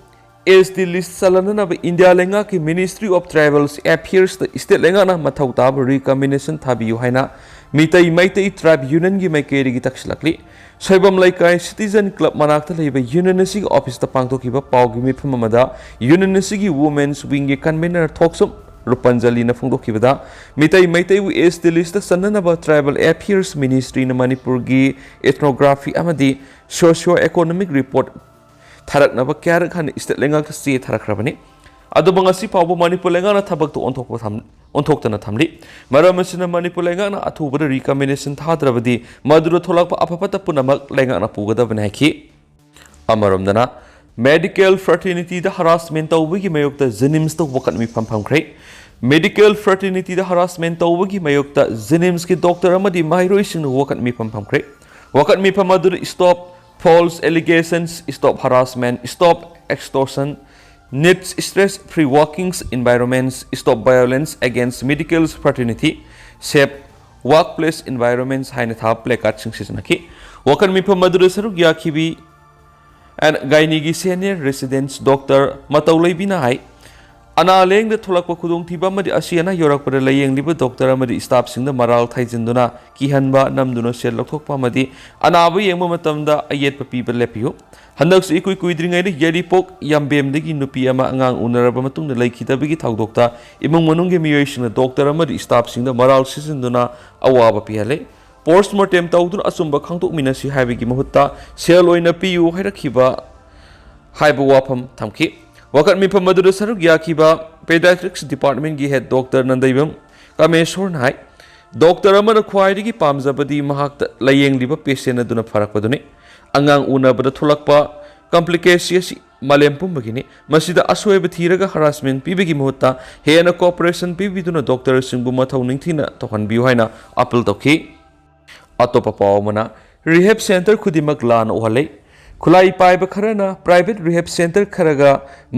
ST list ꯆꯜꯍꯟꯅꯅꯕ ꯏꯟꯗꯤꯌꯥ ꯂꯩꯉꯥꯛꯀꯤ Ministry of Tribal Affairsꯇ state ꯂꯩꯉꯥꯛꯅ ꯃꯊꯧ ꯇꯥꯕ recommendation ꯊꯥꯕꯤꯌꯨ ꯍꯥꯏꯅ ꯃꯤꯇꯩ ꯃꯩꯇꯩ ꯇ꯭ꯔꯥꯏꯕ ꯌꯨꯅꯤꯌꯟꯒꯤ ꯃꯥꯏꯀꯩꯗꯒꯤ ꯇꯛꯁꯤꯜꯂꯛꯂꯤ꯫ ꯁꯣꯏꯕꯝ ꯂꯩꯀꯥꯏ ꯁꯤꯇꯤꯖꯟ ꯀ꯭ꯂꯕ ꯃꯅꯥꯛꯇ ꯂꯩꯕ ꯌꯨꯅꯤꯌꯟ ꯑꯁꯤꯒꯤ ꯑꯣꯐꯤꯁꯇ ꯄꯥꯡꯊꯣꯛꯈꯤꯕ ꯄꯥꯎꯒꯤ ꯃꯤꯐꯝ ꯑꯃꯗ ꯌꯨꯅꯤꯌꯟ ꯑꯁꯤꯒꯤ ꯋꯨꯃꯦꯟꯁ ꯋꯤꯡꯒꯤ ꯀꯟꯚꯦꯅꯔ ꯊꯣꯛꯁꯨꯝ ꯔꯨꯄꯟꯖꯂꯤꯅ ꯐꯣꯡꯗꯣꯛꯈꯤꯕꯗ, ꯃꯤꯇꯩ ꯃꯩꯇꯩꯕꯨ ꯑꯦꯁ ꯇꯤ ꯂꯤꯁꯇ ꯆꯟꯅꯅꯕ ꯇ꯭ꯔꯥꯏꯕꯦꯜ ꯑꯦꯐꯤꯌꯔꯁ ꯃꯤꯅꯤꯁꯇ꯭ꯔꯤꯅ ꯃꯅꯤꯄꯨꯔꯒꯤ ꯏꯊꯅꯣꯒ꯭ꯔꯥꯐꯤ ꯑꯃꯗꯤ ꯁꯣꯁꯤꯌꯣ ꯏꯀꯣꯅꯣꯃꯤꯛ ꯔꯤꯄꯣꯔꯠ ꯊꯥꯔꯛꯅꯕ ꯀꯌꯥꯔꯛ ꯍꯟꯅ ꯏꯁꯇꯦꯠ ꯂꯩꯉꯥꯛꯇ ꯆꯦ ꯊꯥꯔꯛꯈ꯭ꯔꯕꯅꯤ꯫ ꯑꯗꯨꯕꯨ ꯉꯁꯤ ꯐꯥꯎꯕ ꯃꯅꯤꯄꯨꯔ ꯂꯩꯉꯥꯛꯅ ꯊꯕꯛꯇꯨ ꯑꯣꯟꯊꯣꯛꯄ ꯊꯝ-, ꯑꯣꯟꯊꯣꯛꯇꯅ ꯊꯝꯂꯤ꯫ ꯃꯔꯝ ꯑꯁꯤꯅ ꯃꯅꯤꯄꯨꯔ ꯂꯩꯉꯥꯛꯅ ꯑꯊꯨꯕꯗ ꯔꯤꯀꯃꯦꯟꯗꯦꯁꯟ ꯊꯥꯗ꯭ꯔꯕꯗꯤ ꯃꯗꯨꯗ ꯊꯣꯛꯂꯛꯄ ꯑꯐ ꯐꯠꯇ ꯄꯨꯝꯅꯃꯛ ꯂꯩꯉꯥꯛꯅ ꯄꯨꯒꯗꯕꯅꯤ ꯍꯥꯏꯈꯤ꯫ ꯑꯃꯔꯣꯝꯗꯅ, ꯃꯦꯗꯤꯀꯦꯜ ꯐ꯭ꯔꯇꯔꯅꯤꯇꯤꯗ ꯍꯔꯥꯁꯃꯦꯟ ꯇꯧꯕꯒꯤ ꯃꯥꯌꯣꯛꯇ ꯖꯦꯅꯤꯝꯁꯇ ꯋꯥꯀꯠ ꯃꯤꯐꯝ ꯐꯝꯈ꯭ꯔꯦ꯫ ꯃꯦꯗꯤꯀꯦꯜ ꯐ꯭ꯔꯇꯔꯅꯤꯇꯤꯗ ꯍꯔꯥꯁꯃꯦꯟ ꯇꯧꯕꯒꯤ ꯃꯥꯌꯣꯛꯇ ꯖꯦꯅꯤꯝꯁꯀꯤ ꯗꯣꯛꯇꯔ ꯑꯃꯗꯤ ꯃꯍꯩꯔꯣꯏꯁꯤꯡꯅ ꯋꯥꯀꯠ ꯃꯤꯐꯝ ꯐꯝꯈ꯭ꯔꯦ꯫ ꯋꯥꯀꯠ ꯃꯤꯐꯝ ꯑꯗꯨꯗ stop false allegations, stop harassment, stop extortion, needs stress free working environments, stop violence against medical fraternity, save workplace environments ꯍꯥꯏꯅ ꯊꯥꯕ placardꯁꯤꯡ ꯁꯤꯖꯤꯟꯅꯈꯤ꯫ ꯋꯥꯀꯠ ꯃꯤꯐꯝ ꯑꯗꯨꯗ ꯁꯔꯨꯛ ꯌꯥꯈꯤꯕꯤ ꯑꯦꯟ ꯒꯥꯏꯅꯤꯒꯤ ꯁꯦꯅꯤꯌꯔ ꯔꯦꯁꯤꯗꯦꯟꯁ ꯗꯣꯛꯇꯔ ꯃꯇꯧꯂꯩꯕꯤꯅ ꯍꯥꯏ, ꯑꯅꯥ ꯂꯥꯌꯦꯡꯗ ꯊꯣꯛꯂꯛꯄ ꯈꯨꯗꯣꯡꯊꯤꯕ ꯑꯃꯗꯤ ꯑꯁꯤ ꯑꯅꯥ ꯌꯧꯔꯛꯄꯗ ꯂꯥꯌꯦꯡꯂꯤꯕ ꯗꯣꯛꯇꯔ ꯑꯃꯗꯤ ꯁ꯭ꯇꯥꯐꯁꯤꯡꯗ ꯃꯔꯥꯜ ꯊꯩꯖꯤꯟꯗꯨꯅ ꯀꯤꯍꯟꯕ, ꯅꯝꯗꯨꯅ ꯁꯦꯜ ꯂꯧꯊꯣꯛꯄ ꯑꯃꯗꯤ ꯑꯅꯥꯕ ꯌꯦꯡꯕ ꯃꯇꯝꯗ ꯑꯌꯦꯠꯄ ꯄꯤꯕ ꯂꯦꯞꯄꯤꯌꯨ꯫ ꯍꯟꯗꯛꯁꯨ ꯏꯀꯨꯏ ꯀꯨꯏꯗ꯭ꯔꯤꯉꯩꯗ ꯌꯥꯏꯔꯤꯄꯣꯛ ꯌꯥꯝꯕꯦꯝꯗꯒꯤ ꯅꯨꯄꯤ ꯑꯃ ꯑꯉꯥꯡ ꯎꯅꯔꯕ ꯃꯇꯨꯡꯗ ꯂꯩꯈꯤꯗꯕꯒꯤ ꯊꯧꯗꯣꯛꯇ ꯏꯃꯨꯡ ꯃꯅꯨꯡꯒꯤ ꯃꯤꯑꯣꯏꯁꯤꯡꯅ ꯗꯣꯛꯇꯔ ꯑꯃꯗꯤ ꯁ꯭ꯇꯥꯐꯁꯤꯡꯗ ꯃꯔꯥꯜ ꯁꯤꯖꯤꯟꯗꯨꯅ ꯑꯋꯥꯕ ꯄꯤꯍꯜꯂꯦ꯫ ꯄꯣꯁꯃꯣꯔꯇꯦꯝ ꯇꯧꯗꯨꯅ ꯑꯆꯨꯝꯕ ꯈꯪꯗꯣꯛꯃꯤꯟꯅꯁꯤ ꯍꯥꯏꯕꯒꯤ ꯃꯍꯨꯠꯇ ꯁꯦꯜ ꯑꯣꯏꯅ ꯄꯤꯌꯨ ꯍꯥꯏꯔꯛꯈꯤꯕ ꯍꯥꯏꯕ ꯋꯥꯐꯝ ꯊꯝꯈꯤ꯫ ꯋꯥꯀꯠ ꯃꯤꯐꯝ ꯑꯗꯨꯗ ꯁꯔꯨꯛ ꯌꯥꯈꯤꯕ ꯄꯦꯗꯥꯇ꯭ꯔꯤꯛꯁ ꯗꯤꯄꯥꯔꯠꯃꯦꯟꯒꯤ ꯍꯦꯗ ꯗꯣꯛꯇꯔ ꯅꯟꯗꯩꯕꯝ ꯀꯥꯃꯦꯁꯣꯔꯅ ꯍꯥꯏ, ꯗꯣꯛꯇꯔ ꯑꯃꯅ ꯈ꯭ꯋꯥꯏꯗꯒꯤ ꯄꯥꯝꯖꯕꯗꯤ ꯃꯍꯥꯛꯇ ꯂꯥꯌꯦꯡꯂꯤꯕ ꯄꯦꯁꯦꯟ ꯑꯗꯨꯅ ꯐꯔꯛꯄꯗꯨꯅꯤ꯫ ꯑꯉꯥꯡ ꯎꯅꯕꯗ ꯊꯣꯛꯂꯛꯄ ꯀꯝꯄ꯭ꯂꯤꯀꯦꯁꯤ ꯑꯁꯤ ꯃꯥꯂꯦꯝ ꯄꯨꯝꯕꯒꯤꯅꯤ꯫ ꯃꯁꯤꯗ ꯑꯁꯣꯏꯕ ꯊꯤꯔꯒ ꯍꯔꯥꯁꯃꯦꯟ ꯄꯤꯕꯒꯤ ꯃꯍꯨꯠꯇ ꯍꯦꯟꯅ ꯀꯣꯑꯣꯄꯔꯦꯁꯟ ꯄꯤꯕꯤꯗꯨꯅ ꯗꯣꯛꯇꯔꯁꯤꯡꯕꯨ ꯃꯊꯧ ꯅꯤꯡꯊꯤꯅ ꯇꯧꯍꯟꯕꯤꯌꯨ ꯍꯥꯏꯅ ꯑꯥꯄꯤꯜ ꯇꯧꯈꯤ꯫ ꯑꯇꯣꯞꯄ ꯄꯥꯎ ꯑꯃꯅ, ꯔꯤꯍꯦꯕ ꯁꯦꯟꯇꯔ ꯈꯨꯗꯤꯡꯃꯛ ꯂꯥꯟꯅ ꯎꯍꯜꯂꯦ꯫ ꯈꯨꯠꯂꯥꯏ ꯄꯥꯏꯕ ꯈꯔꯅ ꯄ꯭ꯔꯥꯏꯚꯦꯠ ꯔꯤꯍꯦꯕ ꯁꯦꯟꯇꯔ ꯈꯔꯒ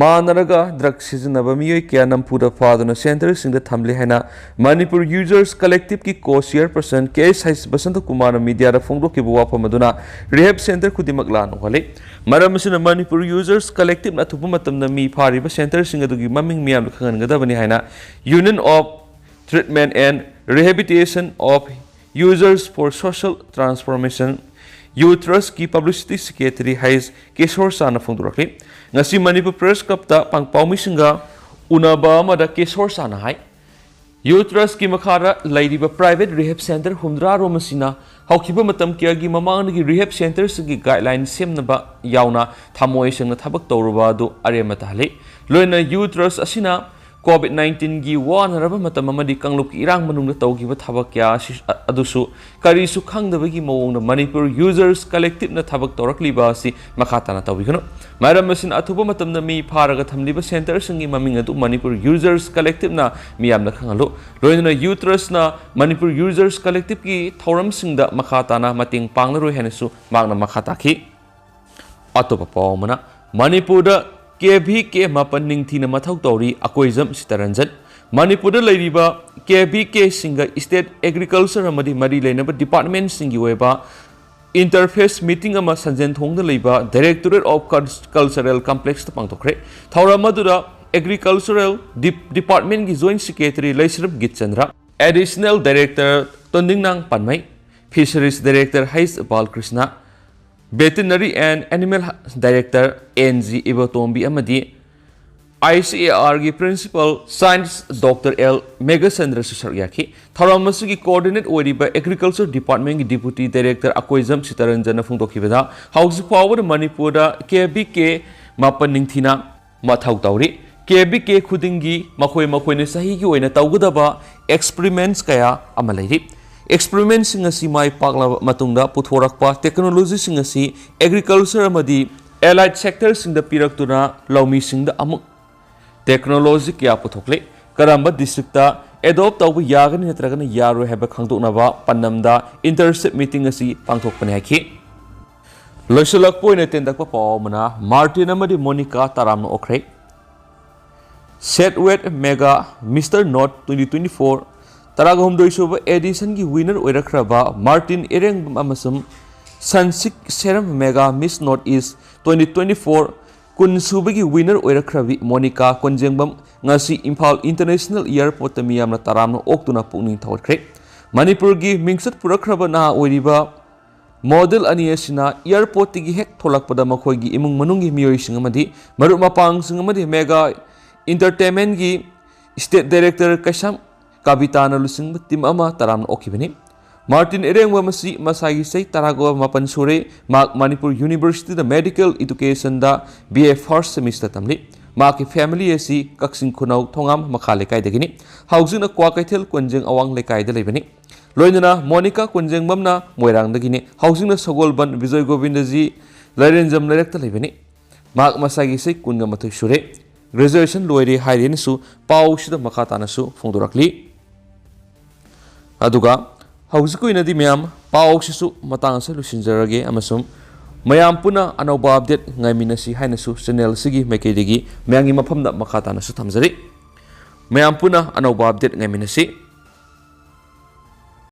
ꯃꯥꯟꯅꯔꯒ ꯗ꯭ꯔꯒ ꯁꯤꯖꯤꯟꯅꯕ ꯃꯤꯑꯣꯏ ꯀꯌꯥ ꯅꯝꯐꯨꯗ ꯐꯥꯗꯨꯅ ꯁꯦꯟꯇꯔꯁꯤꯡꯗ ꯊꯝꯂꯦ ꯍꯥꯏꯅ ꯃꯅꯤꯄꯨꯔ ꯌꯨꯖꯔꯁ ꯀꯂꯦꯛꯇꯤꯚꯀꯤ ꯀꯣ ꯆꯤꯌꯔꯄꯔꯁꯟ ꯀꯦ ꯑꯦꯁ ꯍꯩꯁ ꯕꯁꯟꯇ ꯀꯨꯃꯥꯔꯅ ꯃꯤꯗꯤꯌꯥꯗ ꯐꯣꯡꯗꯣꯛꯈꯤꯕ ꯋꯥꯐꯝ ꯑꯗꯨꯅ ꯔꯤꯍꯦꯕ ꯁꯦꯟꯇꯔ ꯈꯨꯗꯤꯡꯃꯛ ꯂꯥꯟꯅ ꯎꯍꯜꯂꯤ꯫ ꯃꯔꯝ ꯑꯁꯤꯅ ꯃꯅꯤꯄꯨꯔ ꯌꯨꯖꯔꯁ ꯀꯂꯦꯛꯇꯤꯚꯅ ꯑꯊꯨꯕ ꯃꯇꯝꯗ ꯃꯤ ꯐꯥꯔꯤꯕ ꯁꯦꯟꯇꯔꯁꯤꯡ ꯑꯗꯨꯒꯤ ꯃꯃꯤꯡ ꯃꯤꯌꯥꯝꯗ ꯈꯪꯍꯟꯒꯗꯕꯅꯤ ꯍꯥꯏꯅ Union of Treatment and Rehabilitation of Users for Social Transformation, U ꯇ꯭ꯔꯁꯀꯤ ꯄꯕ꯭ꯂꯤꯁꯤꯇꯤ ꯁꯦꯀ꯭ꯔꯦꯇꯔꯤ ꯍꯩꯆ ꯀꯦꯁꯣꯔ ꯁꯥꯅ ꯐꯣꯡꯗꯣꯔꯛꯂꯤ꯫ ꯉꯁꯤ ꯃꯅꯤꯄꯨꯔ ꯄ꯭ꯔꯦꯁ ꯀ꯭ꯂꯕꯇ ꯄꯥꯡ-, ꯄꯥꯎꯃꯤꯁꯤꯡꯒ ꯎꯅꯕ ꯑꯃꯗ ꯀꯦꯁꯣꯔ ꯁꯥꯅ ꯍꯥꯏ, ꯌꯨ ꯇ꯭ꯔꯁꯀꯤ ꯃꯈꯥꯗ ꯂꯩꯔꯤꯕ ꯄ꯭ꯔꯥꯏꯚꯦꯠ ꯔꯤꯍꯦꯕ ꯁꯦꯟꯇꯔ ꯍꯨꯝꯗ꯭ꯔꯥ ꯔꯣꯝ ꯑꯁꯤꯅ ꯍꯧꯈꯤꯕ ꯃꯇꯝ ꯀꯌꯥꯒꯤ ꯃꯃꯥꯡꯗꯒꯤ ꯔꯤꯍꯦꯕ ꯁꯦꯟꯇꯔꯁꯤꯡꯒꯤ ꯒꯥꯏꯗꯂꯥꯏꯟ ꯁꯦꯝꯅꯕ ꯌꯥꯎꯅ ꯊꯃꯣꯏ ꯁꯦꯡꯅ ꯊꯕꯛ ꯇꯧꯔꯨꯕ ꯑꯗꯨ ꯑꯔꯦꯝꯕ ꯇꯥꯍꯜꯂꯤ꯫ ꯂꯣꯏꯅꯅ ꯌꯨ ꯇ꯭ꯔꯁ ꯑꯁꯤꯅ ꯀꯣꯚꯤꯗ ꯅꯥꯏꯟꯇꯤꯟꯒꯤ ꯋꯥꯅꯔꯕ ꯃꯇꯝ ꯑꯃꯗꯤ ꯀꯥꯡꯂꯨꯞꯀꯤ ꯏꯔꯥꯡ ꯃꯅꯨꯡꯗ ꯇꯧꯈꯤꯕ ꯊꯕꯛ ꯀꯌꯥ ꯑꯁꯤ, ꯑꯗꯨꯁꯨ ꯀꯔꯤꯁꯨ ꯈꯪꯗꯕꯒꯤ ꯃꯑꯣꯡꯗ ꯃꯅꯤꯄꯨꯔ ꯌꯨꯖꯔꯁ ꯀꯂꯦꯛꯇꯤꯚꯅ ꯊꯕꯛ ꯇꯧꯔꯛꯂꯤꯕ ꯑꯁꯤ ꯃꯈꯥ ꯇꯥꯅ ꯇꯧꯕꯤꯒꯅꯨ꯫ ꯃꯔꯝ ꯑꯁꯤꯅ, ꯑꯊꯨꯕ ꯃꯇꯝꯗ ꯃꯤ ꯐꯥꯔꯒ ꯊꯝꯂꯤꯕ ꯁꯦꯟꯇꯔꯁꯤꯡꯒꯤ ꯃꯃꯤꯡ ꯑꯗꯨ ꯃꯅꯤꯄꯨꯔ ꯌꯨꯖꯔꯁ ꯀꯂꯦꯛꯇꯤꯚꯅ ꯃꯤꯌꯥꯝꯗ ꯈꯪꯍꯜꯂꯨ꯫ ꯂꯣꯏꯅꯅ ꯌꯨ ꯇ꯭ꯔꯁꯅ ꯃꯅꯤꯄꯨꯔ ꯌꯨꯖꯔꯁ ꯀꯂꯦꯛꯇꯤꯚꯀꯤ ꯊꯧꯔꯝꯁꯤꯡꯗ ꯃꯈꯥ ꯇꯥꯅ ꯃꯇꯦꯡ ꯄꯥꯡꯂꯔꯣꯏ ꯍꯥꯏꯅꯁꯨ ꯃꯍꯥꯛꯅ ꯃꯈꯥ ꯇꯥꯈꯤ꯫ ꯑꯇꯣꯞꯄ ꯄꯥꯎ ꯑꯃꯅ, ꯃꯅꯤꯄꯨꯔꯗ ꯀꯦ ꯚꯤ ꯀꯦ ꯃꯥꯄꯟ ꯅꯤꯡꯊꯤꯅ ꯃꯊꯧ ꯇꯧꯔꯤ, ꯑꯀꯣꯏꯖꯝ ꯁꯤꯇꯔꯟꯖꯟ꯫ ꯃꯅꯤꯄꯨꯔꯗ ꯂꯩꯔꯤꯕ ꯀꯦ ꯚꯤ ꯀꯦꯁꯤꯡꯒ ꯁ꯭ꯇꯦꯠ ꯑꯦꯒ꯭ꯔꯤꯀꯜꯆꯔ ꯑꯃꯗꯤ ꯃꯔꯤ ꯂꯩꯅꯕ ꯗꯤꯄꯥꯔꯠꯃꯦꯟꯁꯤꯡꯒꯤ ꯑꯣꯏꯕ ꯏꯟꯇꯔꯐꯦꯁ ꯃꯤꯇꯤꯡ ꯑꯃ ꯁꯟꯖꯦꯟꯊꯣꯡꯗ ꯂꯩꯕ Directorate of Cul-, Cultural Complexꯇ ꯄꯥꯡꯊꯣꯛꯈ꯭ꯔꯦ꯫ ꯊꯧꯔꯝ ꯑꯗꯨꯗ ꯑꯦꯒ꯭ꯔꯤꯀꯜꯆꯔꯦꯜ ꯗꯤ-, ꯗꯤꯄꯥꯔꯠꯃꯦꯟꯒꯤ joint secretary Leishram Gitchandra, additional director Tondingnang Panmei, fisheries director H ꯕꯥꯂꯀ꯭ꯔꯤꯁꯅ, veterinary and animal director N G Ibotombi ꯑꯃꯗꯤ ꯑꯥꯏ ꯁꯤ ꯑꯦ ꯑꯥꯔꯒꯤ ꯄ꯭ꯔꯤꯟꯁꯤꯄꯥꯜ ꯁꯥꯏꯟꯁ ꯗꯣꯛꯇꯔ ꯑꯦꯜ ꯃꯦꯘꯆꯟꯗ꯭ꯔꯁꯨ ꯁꯔꯨꯛ ꯌꯥꯈꯤ꯫ ꯊꯧꯔꯝ ꯑꯁꯤꯒꯤ ꯀꯣꯑꯣꯔꯗꯤꯅꯦꯠ ꯑꯣꯏꯔꯤꯕ ꯑꯦꯒ꯭ꯔꯤꯀꯜꯆꯔ ꯗꯤꯄꯥꯔꯠꯃꯦꯟꯒꯤ ꯗꯤꯄꯨꯇꯤ ꯗꯥꯏꯔꯦꯛꯇꯔ ꯑꯀꯣꯏꯖꯝ ꯁꯤꯇꯔꯟꯖꯟꯅ ꯐꯣꯡꯗꯣꯛꯈꯤꯕꯗ, ꯍꯧꯖꯤꯛ ꯐꯥꯎꯕꯗ ꯃꯅꯤꯄꯨꯔꯗ ꯀꯦ ꯚꯤ ꯀꯦ ꯃꯥꯄꯟ ꯅꯤꯡꯊꯤꯅ ꯃꯊꯧ ꯇꯧꯔꯤ꯫ ꯀꯦ ꯚꯤ ꯀꯦ ꯈꯨꯗꯤꯡꯒꯤ ꯃꯈꯣꯏ ꯃꯈꯣꯏꯅ ꯆꯍꯤꯒꯤ ꯑꯣꯏꯅ ꯇꯧꯒꯗꯕ ꯑꯦꯛꯁꯄꯔꯤꯃꯦꯟꯠꯁ ꯀꯌꯥ ꯑꯃ ꯂꯩꯔꯤ꯫ ꯑꯦꯛꯁꯄꯔꯤꯃꯦꯟꯠꯁꯤꯡ ꯑꯁꯤ ꯃꯥꯏ ꯄꯥꯛꯂꯕ ꯃꯇꯨꯡꯗ ꯄꯨꯊꯣꯔꯛꯄ ꯇꯦꯛꯅꯣꯂꯣꯖꯤꯁꯤꯡ ꯑꯁꯤ ꯑꯦꯒ꯭ꯔꯤꯀꯜꯆꯔ ꯑꯃꯗꯤ ꯑꯦꯂꯥꯏꯠ ꯁꯦꯛꯇꯔꯁꯤꯡꯗ ꯄꯤꯔꯛꯇꯨꯅ ꯂꯧꯃꯤꯁꯤꯡꯗ ꯑꯃꯨꯛ ꯇꯦꯛꯅꯣꯂꯣꯖꯤ ꯀꯌꯥ ꯄꯨꯊꯣꯛꯂꯤ꯫ ꯀꯔꯝꯕ ꯗꯤꯁꯇ꯭ꯔꯤꯛꯇ ꯑꯦꯗꯣꯞ ꯇꯧꯕ ꯌꯥꯒꯅꯤ ꯅꯠꯇ꯭ꯔꯒꯅ ꯌꯥꯔꯣꯏ ꯍꯥꯏꯕ ꯈꯪꯗꯣꯛꯅꯕ ꯄꯥꯟꯗꯝꯗ ꯏꯟꯇꯔꯟꯁꯤꯞ ꯃꯤꯇꯤꯡ ꯑꯁꯤ ꯄꯥꯡꯊꯣꯛꯄꯅꯤ ꯍꯥꯏꯈꯤ꯫ ꯂꯣꯏꯁꯤꯜꯂꯛꯄ ꯑꯣꯏꯅ ꯇꯦꯟꯇꯛꯄ ꯄꯥꯎ ꯑꯃꯅ, ꯃꯥꯔꯇꯤꯟ ꯑꯃꯗꯤ ꯃꯣꯅꯤꯀꯥ ꯇꯔꯥꯝꯅ ꯑꯣꯛꯈ꯭ꯔꯦ꯫ Set Wet mega mister north twenty twenty four ꯇꯔꯥꯒ ꯍꯨꯝꯗꯣꯏ ꯁꯨꯕ ꯑꯦꯗꯤꯁꯟꯒꯤ ꯋꯤꯅꯔ ꯑꯣꯏꯔꯛꯈ꯭ꯔꯕ ꯃꯥꯔꯇꯤꯟ ꯏꯔꯦꯡꯕꯝ ꯑꯃꯁꯨꯡ ꯁꯟꯁꯤꯛ Seram mega miss north east twenty twenty four ꯀꯨꯟ ꯁꯨꯕꯒꯤ ꯋꯤꯅꯔ ꯑꯣꯏꯔꯛꯈ꯭ꯔꯕꯤ ꯃꯣꯅꯤꯀꯥ ꯀꯣꯟꯖꯦꯡꯕꯝ ꯉꯁꯤ ꯏꯝꯐꯥꯜ ꯏꯟꯇꯔꯅꯦꯁꯅꯦꯜ ꯑꯦꯌꯔꯄꯣꯔꯠꯇ ꯃꯤꯌꯥꯝꯅ ꯇꯔꯥꯝꯅ ꯑꯣꯛꯇꯨꯅ ꯄꯨꯛꯅꯤꯡ ꯊꯧꯒꯠꯈ꯭ꯔꯦ꯫ ꯃꯅꯤꯄꯨꯔꯒꯤ ꯃꯤꯡꯆꯠ ꯄꯨꯔꯛꯈ꯭ꯔꯕ ꯅꯍꯥ ꯑꯣꯏꯔꯤꯕ ꯃꯣꯗꯦꯜ ꯑꯅꯤ ꯑꯁꯤꯅ ꯑꯦꯌꯔꯄꯣꯔꯠꯇꯒꯤ ꯍꯦꯛ ꯊꯣꯛꯂꯛꯄꯗ ꯃꯈꯣꯏꯒꯤ ꯏꯃꯨꯡ ꯃꯅꯨꯡꯒꯤ ꯃꯤꯑꯣꯏꯁꯤꯡ ꯑꯃꯗꯤ ꯃꯔꯨꯞ ꯃꯄꯥꯡꯁꯤꯡ ꯑꯃꯗꯤ ꯃꯦꯒꯥ ꯏꯟꯇꯔꯇꯦꯟꯃꯦꯟꯒꯤ ꯁ꯭ꯇꯦꯠ ꯗꯥꯏꯔꯦꯛꯇꯔ ꯀꯩꯁꯥꯝ ꯀꯕꯤꯇꯥꯅ ꯂꯨꯆꯤꯡꯕ ꯇꯤꯝ ꯑꯃ ꯇꯔꯥꯝꯅ ꯑꯣꯛꯈꯤꯕꯅꯤ꯫ ꯃꯥꯔꯇꯤꯟ ꯏꯔꯦꯡꯕꯝ ꯑꯁꯤ ꯃꯁꯥꯒꯤ ꯆꯍꯤ ꯇꯔꯥꯒ ꯃꯥꯄꯟ ꯁꯨꯔꯦ꯫ ꯃꯍꯥꯛ ꯃꯅꯤꯄꯨꯔ ꯌꯨꯅꯤꯚꯔꯁꯤꯇꯤꯗ ꯃꯦꯗꯤꯀꯦꯜ ꯏꯗꯨꯀꯦꯁꯟꯗ ꯕꯤ ꯑꯦ ꯐꯥꯔꯁ ꯁꯦꯃꯤꯁꯇꯔ ꯇꯝꯂꯤ꯫ ꯃꯍꯥꯛꯀꯤ ꯐꯦꯃꯤꯂꯤ ꯑꯁꯤ ꯀꯛꯆꯤꯡ ꯈꯨꯅꯧ ꯊꯣꯉꯥꯝ ꯃꯈꯥ ꯂꯩꯀꯥꯏꯗꯒꯤꯅꯤ꯫ ꯍꯧꯖꯤꯛꯅ ꯀ꯭ꯋꯥꯀꯩꯊꯦꯜ ꯀꯣꯟꯖꯦꯡ ꯑꯋꯥꯡ ꯂꯩꯀꯥꯏꯗ ꯂꯩꯕꯅꯤ꯫ ꯂꯣꯏꯅꯅ ꯃꯣꯅꯤꯀꯥ ꯀꯣꯟꯖꯦꯡꯕꯝꯅ ꯃꯣꯏꯔꯥꯡꯗꯒꯤꯅꯤ꯫ ꯍꯧꯖꯤꯛꯅ ꯁꯒꯣꯜꯕꯟ ꯕꯤꯖꯣꯏ ꯒꯣꯕꯤꯟꯗꯖꯤ ꯂꯥꯏꯔꯦꯟꯖꯝ ꯂꯩꯔꯛꯇ ꯂꯩꯕꯅꯤ꯫ ꯃꯍꯥꯛ ꯃꯁꯥꯒꯤ ꯆꯍꯤ ꯀꯨꯟꯒ ꯃꯥꯊꯣꯏ ꯁꯨꯔꯦ꯫ ꯒ꯭ꯔꯦꯖꯨꯑꯦꯁꯟ ꯂꯣꯏꯔꯦ ꯍꯥꯏꯔꯦꯅꯁꯨ ꯄꯥꯎꯁꯤꯗ ꯃꯈꯥ ꯇꯥꯅꯁꯨ ꯐꯣꯡꯗꯣꯔꯛꯂꯤ꯫ ꯑꯗꯨꯒ ꯍꯧꯖꯤꯛꯀꯤ ꯑꯣꯏꯅꯗꯤ ꯃꯌꯥꯝ ꯄꯥꯎꯁꯤꯁꯨ ꯃꯇꯥꯡ ꯑꯁꯤꯗ ꯂꯣꯏꯁꯤꯟꯖꯔꯒꯦ ꯑꯃꯁꯨꯡ ꯃꯌꯥꯝ ꯄꯨꯟꯅ ꯑꯅꯧꯕ ꯑꯞꯗꯦꯠ ꯉꯥꯏꯃꯤꯟꯅꯁꯤ ꯍꯥꯏꯅꯁꯨ ꯆꯦꯅꯦꯜ ꯑꯁꯤꯒꯤ ꯃꯥꯏꯀꯩꯗꯒꯤ ꯃꯌꯥꯝꯒꯤ ꯃꯐꯝꯗ ꯃꯈꯥ ꯇꯥꯅꯁꯨ ꯊꯝꯖꯔꯤ꯫ ꯃꯌꯥꯝ ꯄꯨꯟꯅ ꯑꯅꯧꯕ ꯑꯞꯗꯦꯠ ꯉꯥꯏꯃꯤꯟꯅꯁꯤ꯫